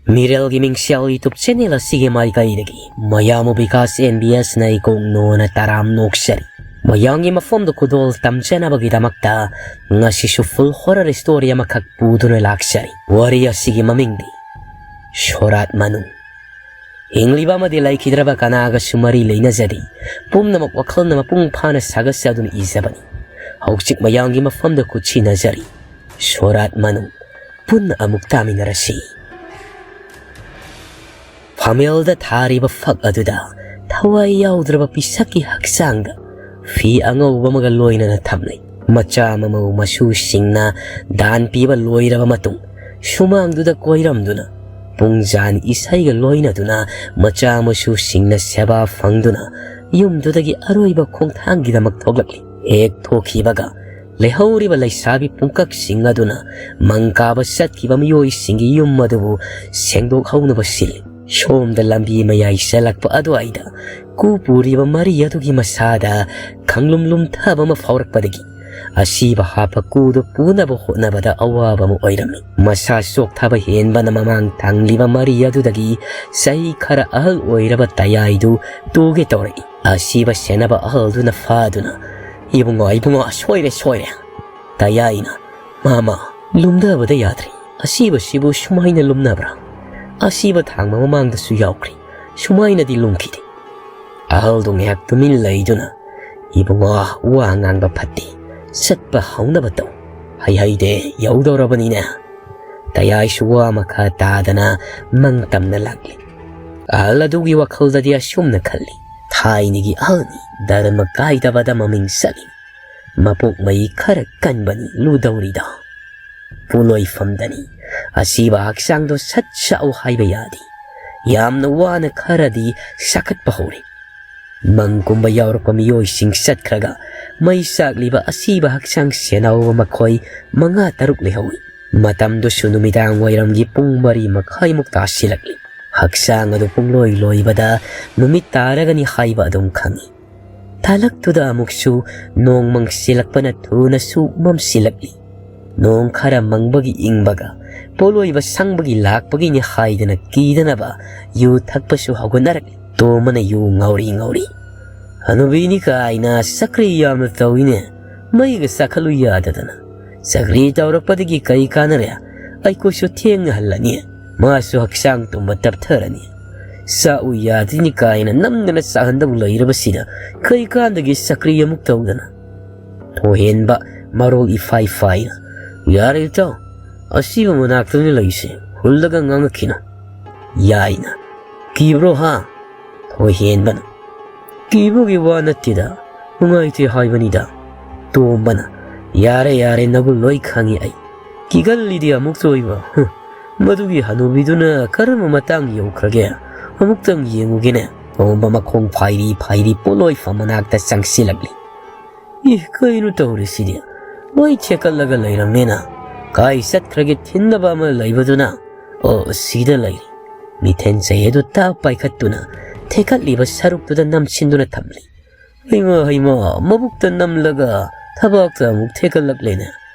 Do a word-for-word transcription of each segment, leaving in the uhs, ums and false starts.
ꯃꯤꯔꯦꯜꯒꯤ ꯃꯤꯡꯁꯦꯜ YouTube channel ꯑꯁꯤꯒꯤ ꯃꯥꯏꯀꯩꯗꯒꯤ ꯃꯌꯥꯝꯕꯨ ꯕꯤꯀꯥꯁ ꯑꯦꯟ ꯕꯤ ꯑꯦꯁꯅ ꯏꯀꯣꯛ ꯅꯣꯅ ꯇꯔꯥꯝ ꯅꯣꯛꯆꯔꯤ꯫ ꯃꯌꯥꯝꯒꯤ ꯃꯐꯝꯗ ꯈꯨꯗꯣꯜ ꯇꯝꯖꯅꯕꯒꯤꯗꯃꯛꯇ ꯉꯁꯤꯁꯨ full horror story ꯑꯃꯈꯛ ꯄꯨꯗꯨꯅ ꯂꯥꯛꯆꯔꯤ꯫ ꯋꯥꯔꯤ ꯑꯁꯤꯒꯤ ꯃꯃꯤꯡꯗꯤ ꯁꯣꯔꯥꯠ ꯃꯅꯨꯡ꯫ ꯍꯤꯡꯂꯤꯕ ꯑꯃꯗꯤ ꯂꯩꯈꯤꯗ꯭ꯔꯕ ꯀꯅꯥꯒꯁꯨ ꯃꯔꯤ ꯂꯩꯅꯖꯗꯦ꯫ ꯄꯨꯝꯅꯃꯛ ꯋꯥꯈꯜꯅ ꯃꯄꯨꯡ ꯐꯥꯅ ꯁꯥꯒꯠꯆꯗꯨꯅ ꯏꯖꯕꯅꯤ꯫ ꯍꯧꯖꯤꯛ ꯃꯌꯥꯝꯒꯤ ꯃꯐꯝꯗ ꯈꯨꯠꯁꯤꯟꯅꯖꯔꯤ꯫ ꯁꯣꯔꯥꯠ ꯃꯅꯨꯡ꯫ ꯄꯨꯟꯅ ꯑꯃꯨꯛ ꯇꯥꯃꯤꯟꯅꯔꯁꯤ꯫ ꯐꯝꯃꯦꯜꯗ ꯊꯥꯔꯤꯕ ꯐꯛ ꯑꯗꯨꯗ ꯊꯋꯥꯏ ꯌꯥꯎꯗ꯭ꯔꯕ ꯄꯤꯁꯛꯀꯤ ꯍꯛꯆꯥꯡꯗ ꯐꯤ ꯑꯉꯧꯕ ꯑꯃꯒ ꯂꯣꯏꯅꯅ ꯊꯝꯂꯤ꯫ ꯃꯆꯥ ꯃꯃꯧ ꯃꯁꯨꯁꯤꯡꯅ ꯗꯥꯟ ꯄꯤꯕ ꯂꯣꯏꯔꯕ ꯃꯇꯨꯡ, ꯁꯨꯃꯥꯡꯗꯨꯗ ꯀꯣꯏꯔꯝꯗꯨꯅ, ꯄꯨꯡꯖꯥꯟ ꯏꯁꯩꯒ ꯂꯣꯏꯅꯗꯨꯅ ꯃꯆꯥ ꯃꯁꯨꯁꯤꯡꯅ ꯁꯦꯕꯥ ꯐꯪꯗꯨꯅ ꯌꯨꯝꯗꯨꯗꯒꯤ ꯑꯔꯣꯏꯕ ꯈꯣꯡꯊꯥꯡꯒꯤꯗꯃꯛ ꯊꯣꯛꯂꯛꯂꯤ꯫ ꯍꯦꯛ ꯊꯣꯛꯈꯤꯕꯒ, ꯂꯩꯍꯧꯔꯤꯕ ꯂꯩꯁꯥꯕꯤ ꯄꯨꯡꯀꯛꯁꯤꯡ ꯑꯗꯨꯅ ꯃꯪ ꯀꯥꯕ ꯆꯠꯈꯤꯕ ꯃꯤꯑꯣꯏꯁꯤꯡꯒꯤ ꯌꯨꯝ ꯑꯗꯨꯕꯨ ꯁꯦꯡꯗꯣꯛꯍꯧꯅꯕ ꯁꯤꯜꯂꯤ꯫ ꯁꯣꯝꯗ ꯂꯝꯕꯤ ꯃꯌꯥꯏ ꯆꯠꯂꯛꯄ ꯑꯗꯨꯋꯥꯏꯗ ꯀꯨ ꯄꯨꯔꯤꯕ ꯃꯔꯤ ꯑꯗꯨꯒꯤ ꯃꯁꯥꯗ ꯈꯪꯂꯨꯝ ꯂꯨꯝꯊꯕ ꯑꯃ ꯐꯥꯎꯔꯛꯄꯗꯒꯤ ꯑꯁꯤꯕ ꯍꯥꯞꯄ ꯀꯨꯗꯨ ꯄꯨꯅꯕ ꯍꯣꯠꯅꯕꯗ ꯑꯋꯥꯕ ꯑꯃ ꯑꯣꯏꯔꯝꯃꯤ꯫ ꯃꯁꯥ ꯆꯣꯛꯊꯕ ꯍꯦꯟꯕꯅ ꯃꯃꯥꯡ ꯊꯪꯂꯤꯕ ꯃꯔꯤ ꯑꯗꯨꯗꯒꯤ ꯆꯍꯤ ꯈꯔ ꯑꯍꯜ ꯑꯣꯏꯔꯕ ꯇꯌꯥꯏꯗꯨ ꯇꯨꯒꯦ ꯇꯧꯔꯛꯏ꯫ ꯑꯁꯤꯕ ꯁꯦꯟꯅꯕ ꯑꯍꯜꯗꯨꯅ ꯐꯥꯗꯨꯅ, "ꯏꯕꯨꯡꯉꯣ, ꯏꯕꯨꯡꯉꯣ, ꯁꯣꯏꯔꯦ, ꯁꯣꯏꯔꯦ!" ꯇꯌꯥꯏꯅ, "ꯃꯥꯃ, ꯂꯨꯝꯗꯕꯗ ꯌꯥꯗ꯭ꯔꯦ꯫ ꯑꯁꯤꯕꯁꯤꯕꯨ ꯁꯨꯃꯥꯏꯅ ꯂꯨꯝꯅꯕ꯭ꯔꯥ? ꯑꯁꯤꯕ ꯊꯥꯡꯕ ꯃꯃꯥꯡꯗꯁꯨ ꯌꯥꯎꯈ꯭ꯔꯦ꯫ ꯁꯨꯃꯥꯏꯅꯗꯤ ꯂꯨꯝꯈꯤꯗꯦ꯫" ꯑꯍꯜꯗꯨ ꯉꯥꯏꯍꯥꯛ ꯇꯨꯃꯤꯟ ꯂꯩꯗꯨꯅ, "ꯏꯕꯨꯡꯉꯣ, ꯋꯥ ꯉꯥꯡꯕ ꯐꯠꯇꯦ꯫ ꯆꯠꯄ ꯍꯧꯅꯕ ꯇꯧ꯫ ꯍꯩꯍꯩꯗꯦ, ꯌꯧꯗꯧꯔꯕꯅꯤꯅꯦ꯫" ꯇꯌꯥꯏꯁꯨ ꯋꯥ ꯃꯈꯥ ꯇꯥꯗꯅ ꯃꯪ ꯇꯝꯅ ꯂꯥꯛꯂꯤ꯫ ꯑꯍꯜ ꯑꯗꯨꯒꯤ ꯋꯥꯈꯜꯗꯗꯤ ꯑꯁꯨꯝꯅ ꯈꯜꯂꯤ, "ꯊꯥꯏꯅꯒꯤ ꯑꯍꯜꯅꯤ, ꯙꯔꯃ ꯀꯥꯏꯗꯕꯗ ꯃꯃꯤꯡ ꯆꯠꯂꯤ꯫ ꯃꯄꯣꯛ ꯃꯩ ꯈꯔ ꯀꯟꯕꯅꯤ ꯂꯨꯗꯧꯔꯤꯗꯣ꯫ ꯄꯣꯂꯣꯏꯐꯝꯗꯅꯤ꯫ ꯑꯁꯤꯕ ꯍꯛꯆꯥꯡꯗꯣ ꯁꯠ ꯁꯥꯎ ꯍꯥꯏꯕ ꯌꯥꯗꯦ꯫ ꯌꯥꯝꯅ ꯋꯥꯅ ꯈꯔꯗꯤ ꯁꯥꯈꯠꯄ ꯍꯧꯔꯦ꯫" ꯃꯪꯒꯨꯝꯕ ꯌꯥꯎꯔꯛꯄ ꯃꯤꯑꯣꯏꯁꯤꯡ ꯆꯠꯈ꯭ꯔꯒ, ꯃꯩ ꯆꯥꯛꯂꯤꯕ ꯑꯁꯤꯕ ꯍꯛꯆꯥꯡ ꯁꯦꯟꯅꯍꯧꯕ ꯃꯈꯣꯏ ꯃꯉꯥ ꯇꯔꯨꯛ ꯂꯩꯍꯧꯏ꯫ ꯃꯇꯝꯗꯨꯁꯨ ꯅꯨꯃꯤꯗꯥꯡ ꯋꯥꯏꯔꯝꯒꯤ ꯄꯨꯡ ꯃꯔꯤ ꯃꯈꯥꯏꯃꯨꯛ ꯇꯥꯁꯤꯜꯂꯛꯂꯤ꯫ ꯍꯛꯆꯥꯡ ꯑꯗꯨ ꯄꯨꯡꯂꯣꯏ ꯂꯣꯏꯕꯗ ꯅꯨꯃꯤꯠ ꯇꯥꯔꯒꯅꯤ ꯍꯥꯏꯕ ꯑꯗꯨꯝ ꯈꯪꯏ꯫ ꯇꯥꯂꯛꯇꯨꯗ ꯑꯃꯨꯛꯁꯨ ꯅꯣꯡ ꯃꯪꯁꯤꯜꯂꯛꯄꯅ ꯊꯨꯅꯁꯨ ꯃꯝꯁꯤꯜꯂꯛꯂꯤ꯫ ꯅꯣꯡ ꯈꯔ ꯃꯪꯕꯒꯤ ꯏꯪꯕꯒ ꯄꯣꯠꯂꯣꯏꯕ ꯁꯪꯕꯒꯤ ꯂꯥꯛꯄꯒꯤꯅꯤ ꯍꯥꯏꯗꯅ ꯀꯤꯗꯅꯕ ꯌꯨ ꯊꯛꯄꯁꯨ ꯍꯧꯒꯠꯅꯔꯛꯂꯤ꯫ ꯇꯣꯝꯕꯅ ꯌꯨ ꯉꯧꯔꯤ ꯉꯧꯔꯤ, "ꯍꯅꯨꯕꯤꯅꯤ ꯀꯥꯏꯅ ꯆꯀ꯭ꯔꯤ ꯌꯥꯝꯅ ꯇꯧꯏꯅꯦ, ꯃꯩꯒ ꯆꯥꯈꯠꯂꯨ ꯌꯥꯗꯗꯅ꯫ ꯆꯀ꯭ꯔꯤ ꯇꯧꯔꯛꯄꯗꯒꯤ ꯀꯔꯤ ꯀꯥꯟꯅꯔꯦ? ꯑꯩꯈꯣꯏꯁꯨ ꯊꯦꯡꯅ ꯍꯜꯂꯅꯤ, ꯃꯥꯁꯨ ꯍꯛꯆꯥꯡ ꯇꯨꯝꯕ ꯇꯞꯊꯔꯅꯤ꯫ ꯆꯥꯛꯎ ꯌꯥꯗ꯭ꯔꯤꯅꯤ ꯀꯥꯏꯅ ꯅꯝꯗꯅ ꯆꯥꯍꯟꯗꯕꯨ ꯂꯩꯔꯕꯁꯤꯗ ꯀꯔꯤ ꯀꯥꯟꯗꯒꯤ ꯆꯀ꯭ꯔꯤ ꯑꯃꯨꯛ ꯇꯧꯗꯅ?" ꯊꯣꯏꯍꯦꯟꯕ ꯃꯔꯣꯜ ꯏꯐꯥꯏ ꯐꯥꯏꯅ, "ꯌꯥꯔꯦ ꯏꯇꯥꯎ, ꯑꯁꯤꯕ ꯃꯅꯥꯛꯇꯅꯤ ꯂꯩꯁꯦ, ꯍꯨꯜꯂꯒ ꯉꯥꯡꯉꯛꯈꯤꯅ"꯫ ꯌꯥꯏꯅ, "ꯀꯤꯕ꯭ꯔꯣ ꯍꯥ?" ꯊꯣꯏꯍꯦꯟꯕꯅ, "ꯀꯤꯕꯒꯤ ꯋꯥ ꯅꯠꯇꯦꯗ, ꯅꯨꯡꯉꯥꯏꯇꯦ ꯍꯥꯏꯕꯅꯤꯗ"꯫ ꯇꯣꯝꯕꯅ, "ꯌꯥꯔꯦ ꯌꯥꯔꯦ, ꯅꯒꯨꯟ ꯂꯣꯏ ꯈꯪꯉꯤ ꯑꯩ꯫ ꯀꯤꯒꯜꯂꯤꯗꯤ ꯑꯃꯨꯛꯇ ꯑꯣꯏꯕ꯫ ꯍꯨꯝ, ꯃꯗꯨꯒꯤ ꯍꯅꯨꯕꯤꯗꯨꯅ ꯀꯔꯝꯕ ꯃꯇꯥꯡ ꯌꯧꯈ꯭ꯔꯒꯦ? ꯑꯃꯨꯛꯇꯪ ꯌꯦꯡꯉꯨꯒꯦꯅꯦ"꯫ ꯇꯣꯝꯕ ꯃꯈꯣꯡ ꯐꯥꯏꯔꯤ ꯐꯥꯏꯔꯤ ꯄꯣꯠꯂꯣꯏꯐꯝ ꯃꯅꯥꯛꯇ ꯆꯪꯁꯤꯜꯂꯛꯂꯤ꯫ "ꯏ, ꯀꯩꯅꯣ ꯇꯧꯔꯤꯁꯤꯗꯤ? ꯂꯣꯏ ꯊꯦꯛꯀꯠꯂꯒ ꯂꯩꯔꯝꯃꯦꯅ꯫ ꯀꯥꯏ ꯆꯠꯈ꯭ꯔꯒꯦ ꯊꯤꯟꯅꯕ ꯑꯃ ꯂꯩꯕꯗꯨꯅ? ꯑꯣ, ꯁꯤꯗ ꯂꯩꯔꯤ"꯫ ꯃꯤꯊꯦꯟ ꯆꯩ ꯑꯗꯨ ꯇꯥꯛ ꯄꯥꯏꯈꯠꯇꯨꯅ ꯊꯦꯛꯀꯠꯂꯤꯕ ꯁꯔꯨꯛꯇꯨꯗ ꯅꯝꯁꯤꯟꯗꯨꯅ ꯊꯝꯂꯤ꯫ "ꯍꯩꯃꯥ, ꯍꯩꯃꯥ, ꯃꯕꯨꯛꯇ ꯅꯝꯂꯒ ꯊꯕꯥꯛꯇ ꯑꯃꯨꯛ ꯊꯦꯛꯀꯠꯂꯛꯂꯦꯅꯦ꯫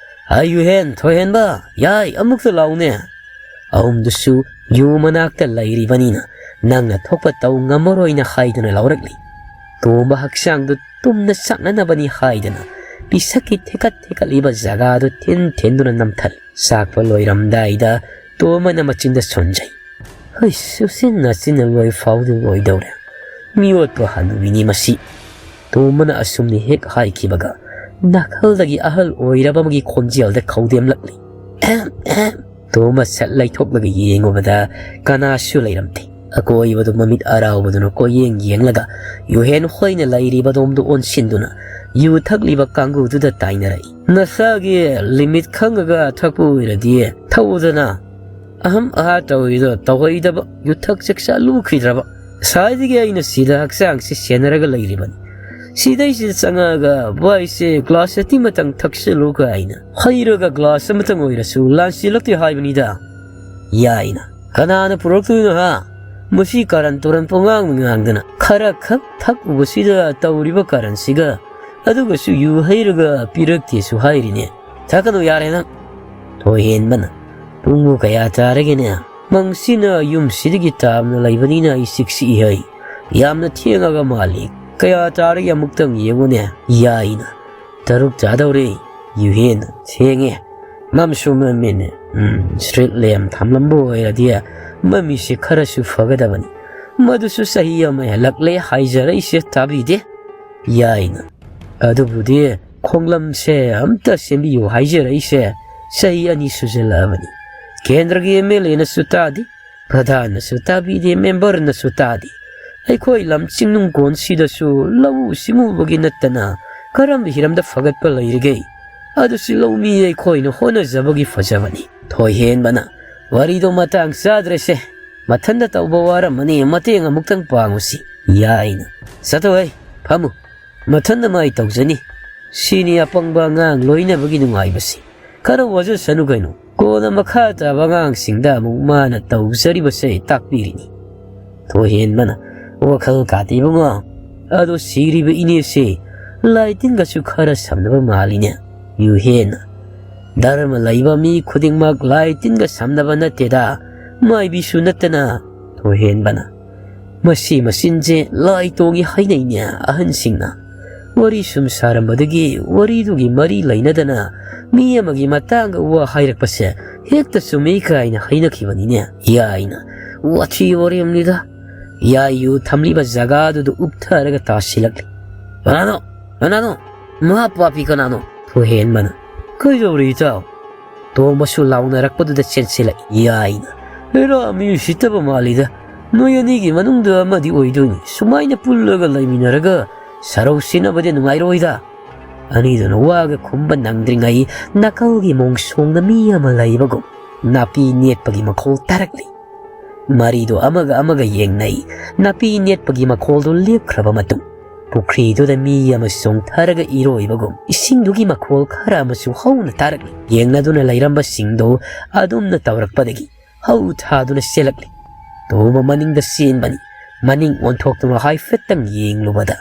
ꯍꯥꯏꯌꯨꯍꯦꯟ, ꯊꯣꯏꯍꯦꯟꯕ, ꯌꯥꯏ, ꯑꯃꯨꯛꯇ ꯂꯥꯎꯅꯦ"꯫ ꯑꯍꯨꯝꯗꯨꯁꯨ ꯌꯨ ꯃꯅꯥꯛꯇ ꯂꯩꯔꯤꯕꯅꯤꯅ ꯅꯪꯅ ꯊꯣꯛꯄ ꯇꯧ ꯉꯝꯃꯔꯣꯏꯅ ꯍꯥꯏꯗꯨꯅ ꯂꯧꯔꯛꯂꯤ꯫ ꯇꯣꯝꯕ ꯍꯛꯆꯥꯡꯗꯨ ꯇꯨꯝꯅ ꯆꯥꯛꯅꯅꯕꯅꯤ ꯍꯥꯏꯗꯅ ꯄꯤꯁꯛꯀꯤ ꯊꯦꯛꯀꯠ ꯊꯦꯛꯀꯠꯂꯤꯕ ꯖꯒꯥꯗꯨ ꯊꯤꯟ ꯊꯤꯟꯗꯨꯅ ꯅꯝꯊꯜꯂꯤ꯫ ꯆꯥꯛꯄ ꯂꯣꯏꯔꯝꯗꯥꯏꯗ ꯇꯣꯝꯕꯅ ꯃꯆꯤꯟꯗ ꯁꯣꯟꯖꯩ꯫ "ꯍꯩꯁ, ꯎꯆꯤꯟ ꯅꯥꯆꯤꯟꯅ ꯂꯣꯏ ꯐꯥꯎꯗꯤ ꯂꯣꯏꯗꯧꯔꯦ꯫ ꯃꯤꯑꯣꯠꯄ ꯍꯅꯨꯕꯤꯅꯤ ꯃꯁꯤ"꯫ ꯇꯣꯝꯕꯅ ꯑꯁꯨꯝꯅ ꯍꯦꯛ ꯍꯥꯏꯈꯤꯕꯒ ꯅꯥꯀꯜꯗꯒꯤ ꯑꯍꯜ ꯑꯣꯏꯔꯕ ꯑꯃꯒꯤ ꯈꯣꯟꯖꯦꯜꯗ ꯈꯧꯗꯦꯝꯂꯛꯂꯤ꯫ "ꯑꯍꯝ, ꯑꯍꯝ"꯫ ꯇꯣꯝꯕ ꯁꯠ ꯂꯩꯊꯣꯛꯂꯒ ꯌꯦꯡꯉꯨꯕꯗ ꯀꯅꯥꯁꯨ ꯂꯩꯔꯝꯗꯦ꯫ ꯑꯀꯣꯏꯕꯗꯨ ꯃꯃꯤꯠ ꯑꯔꯥꯎꯕꯗꯨꯅ ꯀꯣꯏꯌꯦꯡ ꯌꯦꯡꯂꯒ ꯌꯨꯍꯦꯟ ꯍꯣꯏꯅ ꯂꯩꯔꯤꯕꯗꯣꯝꯗ ꯑꯣꯟꯁꯤꯟꯗꯨꯅ ꯌꯨ ꯊꯛꯂꯤꯕ ꯀꯥꯡꯕꯨꯗꯨꯗ ꯇꯥꯏꯅꯔꯛꯏ꯫ "ꯅꯁꯥꯒꯤ limit ꯈꯪꯉꯒ ꯊꯛꯄ ꯑꯣꯏꯔꯗꯤ ꯊꯛꯎꯗꯅ꯫ ꯑꯍꯝ ꯑꯍꯥ ꯇꯧꯔꯤꯗꯣ ꯇꯧꯍꯩꯗꯕ, ꯌꯨꯊꯛ ꯆꯥꯛꯆꯥ ꯂꯨꯈꯤꯗ꯭ꯔꯕ? ꯉꯁꯥꯏꯗꯒꯤ ꯑꯩꯅ ꯁꯤꯗ ꯍꯛꯆꯥꯡꯁꯤ ꯁꯦꯟꯅꯔꯒ ꯂꯩꯔꯤꯕꯅꯤ꯫ ꯁꯤꯗꯩꯁꯤꯗ ꯆꯪꯉꯛꯑꯒ ꯚꯥꯏꯁꯦ glass ꯑꯅꯤꯃꯇꯪ ꯊꯛꯆꯜꯂꯨ ꯀꯥꯏꯅ ꯍꯩꯔꯒ glass ꯑꯃꯇꯪ ꯑꯣꯏꯔꯁꯨ ꯂꯥꯟꯁꯤꯜꯂꯛꯇꯦ ꯍꯥꯏꯕꯅꯤꯗ"꯫ ꯌꯥꯏꯅ, "ꯀꯅꯥꯅ ꯄꯨꯔꯛꯇꯣꯏꯅꯣ ꯍꯥ? ꯃꯁꯤ ꯀꯥꯔꯟ ꯇꯨꯔꯟ ꯄꯨꯡꯉꯥꯡ ꯉꯥꯡꯗꯅ ꯈꯔ ꯈꯛ ꯊꯛꯎꯕꯁꯤꯗ ꯇꯧꯔꯤꯕ ꯀꯥꯔꯟꯁꯤꯒ꯫ ꯑꯗꯨꯒꯁꯨ ꯌꯨ ꯍꯩꯔꯒ ꯄꯤꯔꯛꯇꯦꯁꯨ ꯍꯥꯏꯔꯤꯅꯦ꯫ ꯊꯛꯀꯅꯨ ꯌꯥꯔꯦ ꯅꯪ"꯫ ꯊꯣꯏꯍꯦꯟꯕꯅ, "ꯄꯨꯡꯕꯨ ꯀꯌꯥ ꯇꯥꯔꯒꯦꯅꯦ? ꯃꯪꯁꯤꯅ ꯌꯨꯝꯁꯤꯗꯒꯤ ꯇꯥꯝꯅ ꯂꯩꯕꯅꯤꯅ ꯑꯩ ꯆꯤꯛꯁꯤꯛꯏ ꯍꯩ꯫ ꯌꯥꯝꯅ ꯊꯦꯡꯉꯒ ꯃꯥꯜꯂꯤ꯫ ꯀꯌꯥ ꯇꯥꯔꯒꯦ ꯑꯃꯨꯛꯇꯪ ꯌꯦꯡꯉꯨꯅꯦ?" ꯌꯥꯏꯅ, "ꯇꯔꯨꯛ ꯇꯥꯗꯧꯔꯦ꯫" ꯌꯨꯍꯦꯟꯅ, "ꯊꯦꯡꯉꯦ꯫ ꯃꯝꯁꯨ ꯃꯝꯃꯦꯅꯦ꯫ ꯎꯝ, ꯁ꯭ꯇ꯭ꯔꯤꯠ ꯂꯦꯝ ꯊꯝꯂꯝꯕ ꯑꯣꯏꯔꯗꯤ ꯃꯃꯤꯁꯦ ꯈꯔꯁꯨ ꯐꯒꯗꯕꯅꯤ꯫ ꯃꯗꯨꯁꯨ ꯆꯍꯤ ꯑꯃ ꯍꯦꯜꯂꯛꯂꯦ ꯍꯥꯏꯖꯔꯛꯏꯁꯦ ꯇꯥꯕꯤꯗꯦ꯫" ꯌꯥꯏꯅ, "ꯑꯗꯨꯕꯨꯗꯤ ꯈꯣꯡꯂꯝꯁꯦ ꯑꯝꯇ ꯁꯦꯝꯕꯤꯌꯨ ꯍꯥꯏꯖꯔꯛꯏꯁꯦ ꯆꯍꯤ ꯑꯅꯤ ꯁꯨꯖꯜꯂꯛꯑꯕꯅꯤ꯫ ꯀꯦꯟꯗ꯭ꯔꯒꯤ ꯑꯦꯝ ꯑꯦꯜ ꯑꯦꯅꯁꯨ ꯇꯥꯗꯦ, ꯄ꯭ꯔꯙꯥꯟꯅꯁꯨ ꯇꯥꯕꯤꯗꯦ, ꯃꯦꯝꯕꯔꯅꯁꯨ ꯇꯥꯗꯦ꯫ ꯑꯩꯈꯣꯏ ꯂꯝ ꯆꯤꯡꯅꯨꯡ ꯀꯣꯟꯁꯤꯗꯁꯨ ꯂꯧꯎ ꯁꯤꯡꯎꯕꯒꯤ ꯅꯠꯇꯅ ꯀꯔꯝꯕ ꯍꯤꯔꯝꯗ ꯐꯒꯠꯄ ꯂꯩꯔꯤꯒꯦ? ꯑꯗꯨꯁꯨ ꯂꯧꯃꯤ ꯑꯩꯈꯣꯏꯅ ꯍꯣꯠꯅꯖꯕꯒꯤ ꯐꯖꯕꯅꯤ꯫" ꯊꯣꯏꯍꯦꯟꯕꯅ, "ꯋꯥꯔꯤꯗꯣ ꯃꯇꯥꯡ ꯆꯥꯗ꯭ꯔꯦꯁꯦ꯫ ꯃꯊꯟꯗ ꯇꯧꯕ ꯋꯥꯔꯝꯃꯅꯤ, ꯃꯇꯦꯡ ꯑꯃꯨꯛꯇꯪ ꯄꯥꯡꯉꯨꯁꯤ꯫" ꯌꯥꯏꯅ, "ꯆꯠꯊꯣꯛ ꯍꯩ, ꯐꯝꯃꯨ꯫ ꯃꯊꯟꯗ ꯃꯥꯏ ꯇꯧꯖꯅꯤ꯫ ꯁꯤꯅꯤ ꯑꯄꯪꯕ ꯑꯉꯥꯡ ꯂꯣꯏꯅꯕꯒꯤ ꯅꯨꯡꯉꯥꯏꯕꯁꯤ꯫ ꯈꯔ ꯋꯥꯖꯁꯅꯨ ꯀꯩꯅꯣ꯫ ꯀꯣꯟꯅ ꯃꯈꯥ ꯇꯥꯕ ꯑꯉꯥꯡꯁꯤꯡꯗ ꯑꯃꯨꯛ ꯃꯥꯅ ꯇꯧꯖꯔꯤꯕꯁꯦ ꯇꯥꯛꯄꯤꯔꯤꯅꯤ꯫" ꯊꯣꯏꯍꯦꯟꯕꯅ, "ꯋꯥꯈꯜ ꯀꯥꯇꯤ ꯏꯕꯨꯡꯉꯣ꯫ ꯑꯗꯣ ꯁꯤꯔꯤꯕ ꯏꯅꯦꯁꯦ ꯂꯥꯏ ꯇꯤꯟꯒꯁꯨ ꯈꯔ ꯁꯝꯅꯕ ꯃꯥꯜꯂꯤꯅꯦ꯫" ꯌꯨꯍꯦꯟꯅ, "ꯙꯔꯃ ꯂꯩꯕ ꯃꯤ ꯈꯨꯗꯤꯡꯃꯛ ꯂꯥꯏ ꯇꯤꯟꯒ ꯁꯝꯅꯕ ꯅꯠꯇꯦꯗ, ꯃꯥꯏꯕꯤꯁꯨ ꯅꯠꯇꯅ꯫" ꯊꯣꯏꯍꯦꯟꯕꯅ, "ꯃꯁꯤ ꯃꯆꯤꯟꯁꯦ ꯂꯥꯏ ꯇꯣꯡꯉꯤ ꯍꯥꯏꯅꯩꯅꯦ ꯑꯍꯟꯁꯤꯡꯅ꯫ ꯋꯥꯔꯤ ꯁꯨꯝ ꯁꯥꯔꯝꯕꯗꯒꯤ ꯋꯥꯔꯤꯗꯨꯒꯤ ꯃꯔꯤ ꯂꯩꯅꯗꯅ ꯃꯤ ꯑꯃꯒꯤ ꯃꯇꯥꯡꯗ ꯋꯥ ꯍꯥꯏꯔꯛꯄꯁꯦ ꯍꯦꯛꯇ ꯆꯨꯝꯃꯤ ꯀꯥꯏꯅ ꯍꯥꯏꯅꯈꯤꯕꯅꯤꯅꯦ꯫" ꯌꯥꯏꯅ, "ꯋꯥꯊꯤ ꯋꯥꯔꯦꯝꯅꯤꯗ꯫" ꯌꯥꯏ ꯌꯨ ꯊꯝꯂꯤꯕ ꯖꯒꯥꯗꯨꯗ ꯎꯞꯊꯔꯒ ꯇꯥꯁꯤꯜꯂꯛꯂꯤ꯫ "ꯀꯅꯥꯅꯣ? ꯀꯅꯥꯅꯣ? ꯃꯍꯥ ꯄꯥꯄꯤ ꯀꯅꯥꯅꯣ?" ꯊꯣꯏꯍꯦꯟꯕꯅ, "ꯀꯩꯗꯧꯔꯦ ꯏꯇꯥꯎ?" ꯇꯣꯝꯕꯁꯨ ꯂꯥꯎꯅꯔꯛꯄꯗꯨꯗ ꯆꯦꯟꯁꯤꯜꯂꯛꯏ꯫ ꯌꯥꯏꯅ, "ꯍꯦꯔꯥ, ꯃꯤ ꯎꯁꯤꯠꯇꯕ ꯃꯥꯜꯂꯤꯗ꯫ ꯅꯣꯏ ꯑꯅꯤꯒꯤ ꯃꯅꯨꯡꯗ ꯑꯃꯗꯤ ꯑꯣꯏꯗꯣꯏꯅꯤ꯫ ꯁꯨꯃꯥꯏꯅ ꯄꯨꯜꯂꯒ ꯂꯩꯃꯤꯟꯅꯔꯒ ꯁꯔꯧ ꯁꯤꯟꯅꯕꯗꯤ ꯅꯨꯡꯉꯥꯏꯔꯣꯏꯗ꯫" ꯑꯅꯤꯗꯨꯅ ꯋꯥꯒ ꯈꯨꯝꯕ ꯅꯪꯗ꯭ꯔꯤꯉꯩ ꯅꯥꯀꯜꯒꯤ ꯃꯣꯡꯁꯣꯡꯗ ꯃꯤ ꯑꯃ ꯂꯩꯕꯒꯨꯝ ꯅꯥꯄꯤ ꯅꯦꯠꯄꯒꯤ ꯃꯈꯣꯜ ꯇꯥꯔꯛꯂꯤ꯫ ꯃꯔꯤꯗꯨ ꯑꯃꯒ ꯑꯃꯒ ꯌꯦꯡꯅꯩ꯫ ꯅꯥꯄꯤ ꯅꯦꯠꯄꯒꯤ ꯃꯈꯣꯜꯗꯨ ꯂꯦꯞꯈ꯭ꯔꯕ ꯃꯇꯨꯡ, ꯄꯨꯈ꯭ꯔꯤꯗꯨꯗ ꯃꯤ ꯑꯃ ꯆꯣꯡꯊꯔꯒ ꯏꯔꯣꯏꯕꯒꯨꯝ ꯏꯁꯤꯡꯗꯨꯒꯤ ꯃꯈꯣꯜ ꯈꯔ ꯑꯃꯁꯨ ꯍꯧꯅ ꯇꯥꯔꯛꯂꯤ꯫ ꯌꯦꯡꯅꯗꯨꯅ ꯂꯩꯔꯝꯕꯁꯤꯡꯗꯨ ꯑꯗꯨꯝꯅ ꯇꯧꯔꯛꯄꯗꯒꯤ ꯍꯧ ꯊꯥꯗꯨꯅ ꯆꯦꯜꯂꯛꯂꯤ꯫ ꯇꯣꯝꯕ ꯃꯅꯤꯡꯗ ꯆꯦꯟꯕꯅꯤ꯫ ꯃꯅꯤꯡ ꯑꯣꯟꯊꯣꯛꯇꯨꯅ ꯍꯥꯏꯐꯦꯠꯇꯪ ꯌꯦꯡꯂꯨꯕꯗ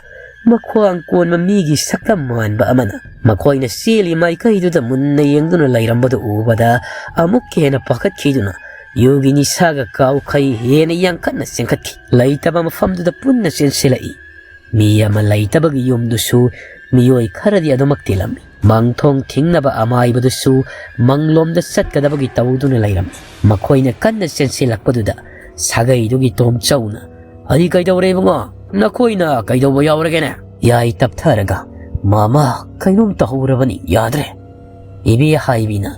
ꯃꯈ꯭ꯋꯥꯡ ꯀꯣꯟꯕ ꯃꯤꯒꯤ ꯁꯛꯇꯝ ꯃꯥꯟꯕ ꯑꯃꯅ ꯃꯈꯣꯏꯅ ꯆꯦꯜꯂꯤ ꯃꯥꯏꯀꯩꯗꯨꯗ ꯃꯨꯟꯅ ꯌꯦꯡꯗꯨꯅ ꯂꯩꯔꯝꯕꯗꯨ ꯎꯕꯗ ꯑꯃꯨꯛꯀ ꯍꯦꯟꯅ ꯄꯥꯈꯠꯈꯤꯗꯨꯅ ꯌꯨꯒꯤ ꯅꯤꯁꯥꯒ ꯀꯥꯎꯈꯩ ꯍꯦꯟꯅ ꯌꯥꯡꯈꯠꯅ ꯆꯦꯟꯈꯠꯈꯤ꯫ ꯂꯩꯇꯕ ꯃꯐꯝꯗꯨꯗ ꯄꯨꯟꯅ ꯆꯦꯟꯁꯤꯜꯂꯛꯏ꯫ ꯃꯤ ꯑꯃ ꯂꯩꯇꯕꯒꯤ ꯌꯨꯝꯗꯨꯁꯨ ꯃꯤꯑꯣꯏ ꯈꯔꯗꯤ ꯑꯗꯨꯃꯛ ꯇꯤꯜꯂꯝꯃꯤ꯫ ꯃꯥꯡꯊꯣꯡ ꯊꯤꯡꯅꯕ ꯑꯃꯥꯏꯕꯗꯨꯁꯨ ꯃꯪꯂꯣꯝꯗ ꯆꯠꯀꯗꯕꯒꯤ ꯇꯧꯗꯨꯅ ꯂꯩꯔꯝꯃꯤ꯫ ꯃꯈꯣꯏꯅ ꯀꯟꯅ ꯆꯦꯟꯁꯤꯜꯂꯛꯄꯗꯨꯗ ꯁꯥꯒꯩꯗꯨꯒꯤ ꯇꯣꯝꯆꯧꯅ, "ꯑꯩ ꯀꯩꯗꯧꯔꯦ ꯏꯕꯨꯡꯉꯣ? ꯅꯈꯣꯏꯅ ꯀꯩꯗꯧꯕ ꯌꯥꯎꯔꯒꯦꯅꯦ?" ꯌꯥꯏ ꯇꯞꯊꯔꯒ, "ꯃꯃꯥ, ꯀꯩꯅꯣꯝ ꯇꯧꯍꯧꯔꯕꯅꯤ, ꯌꯥꯗ꯭ꯔꯦ꯫" ꯏꯕꯦ ꯍꯥꯏꯕꯤꯅ,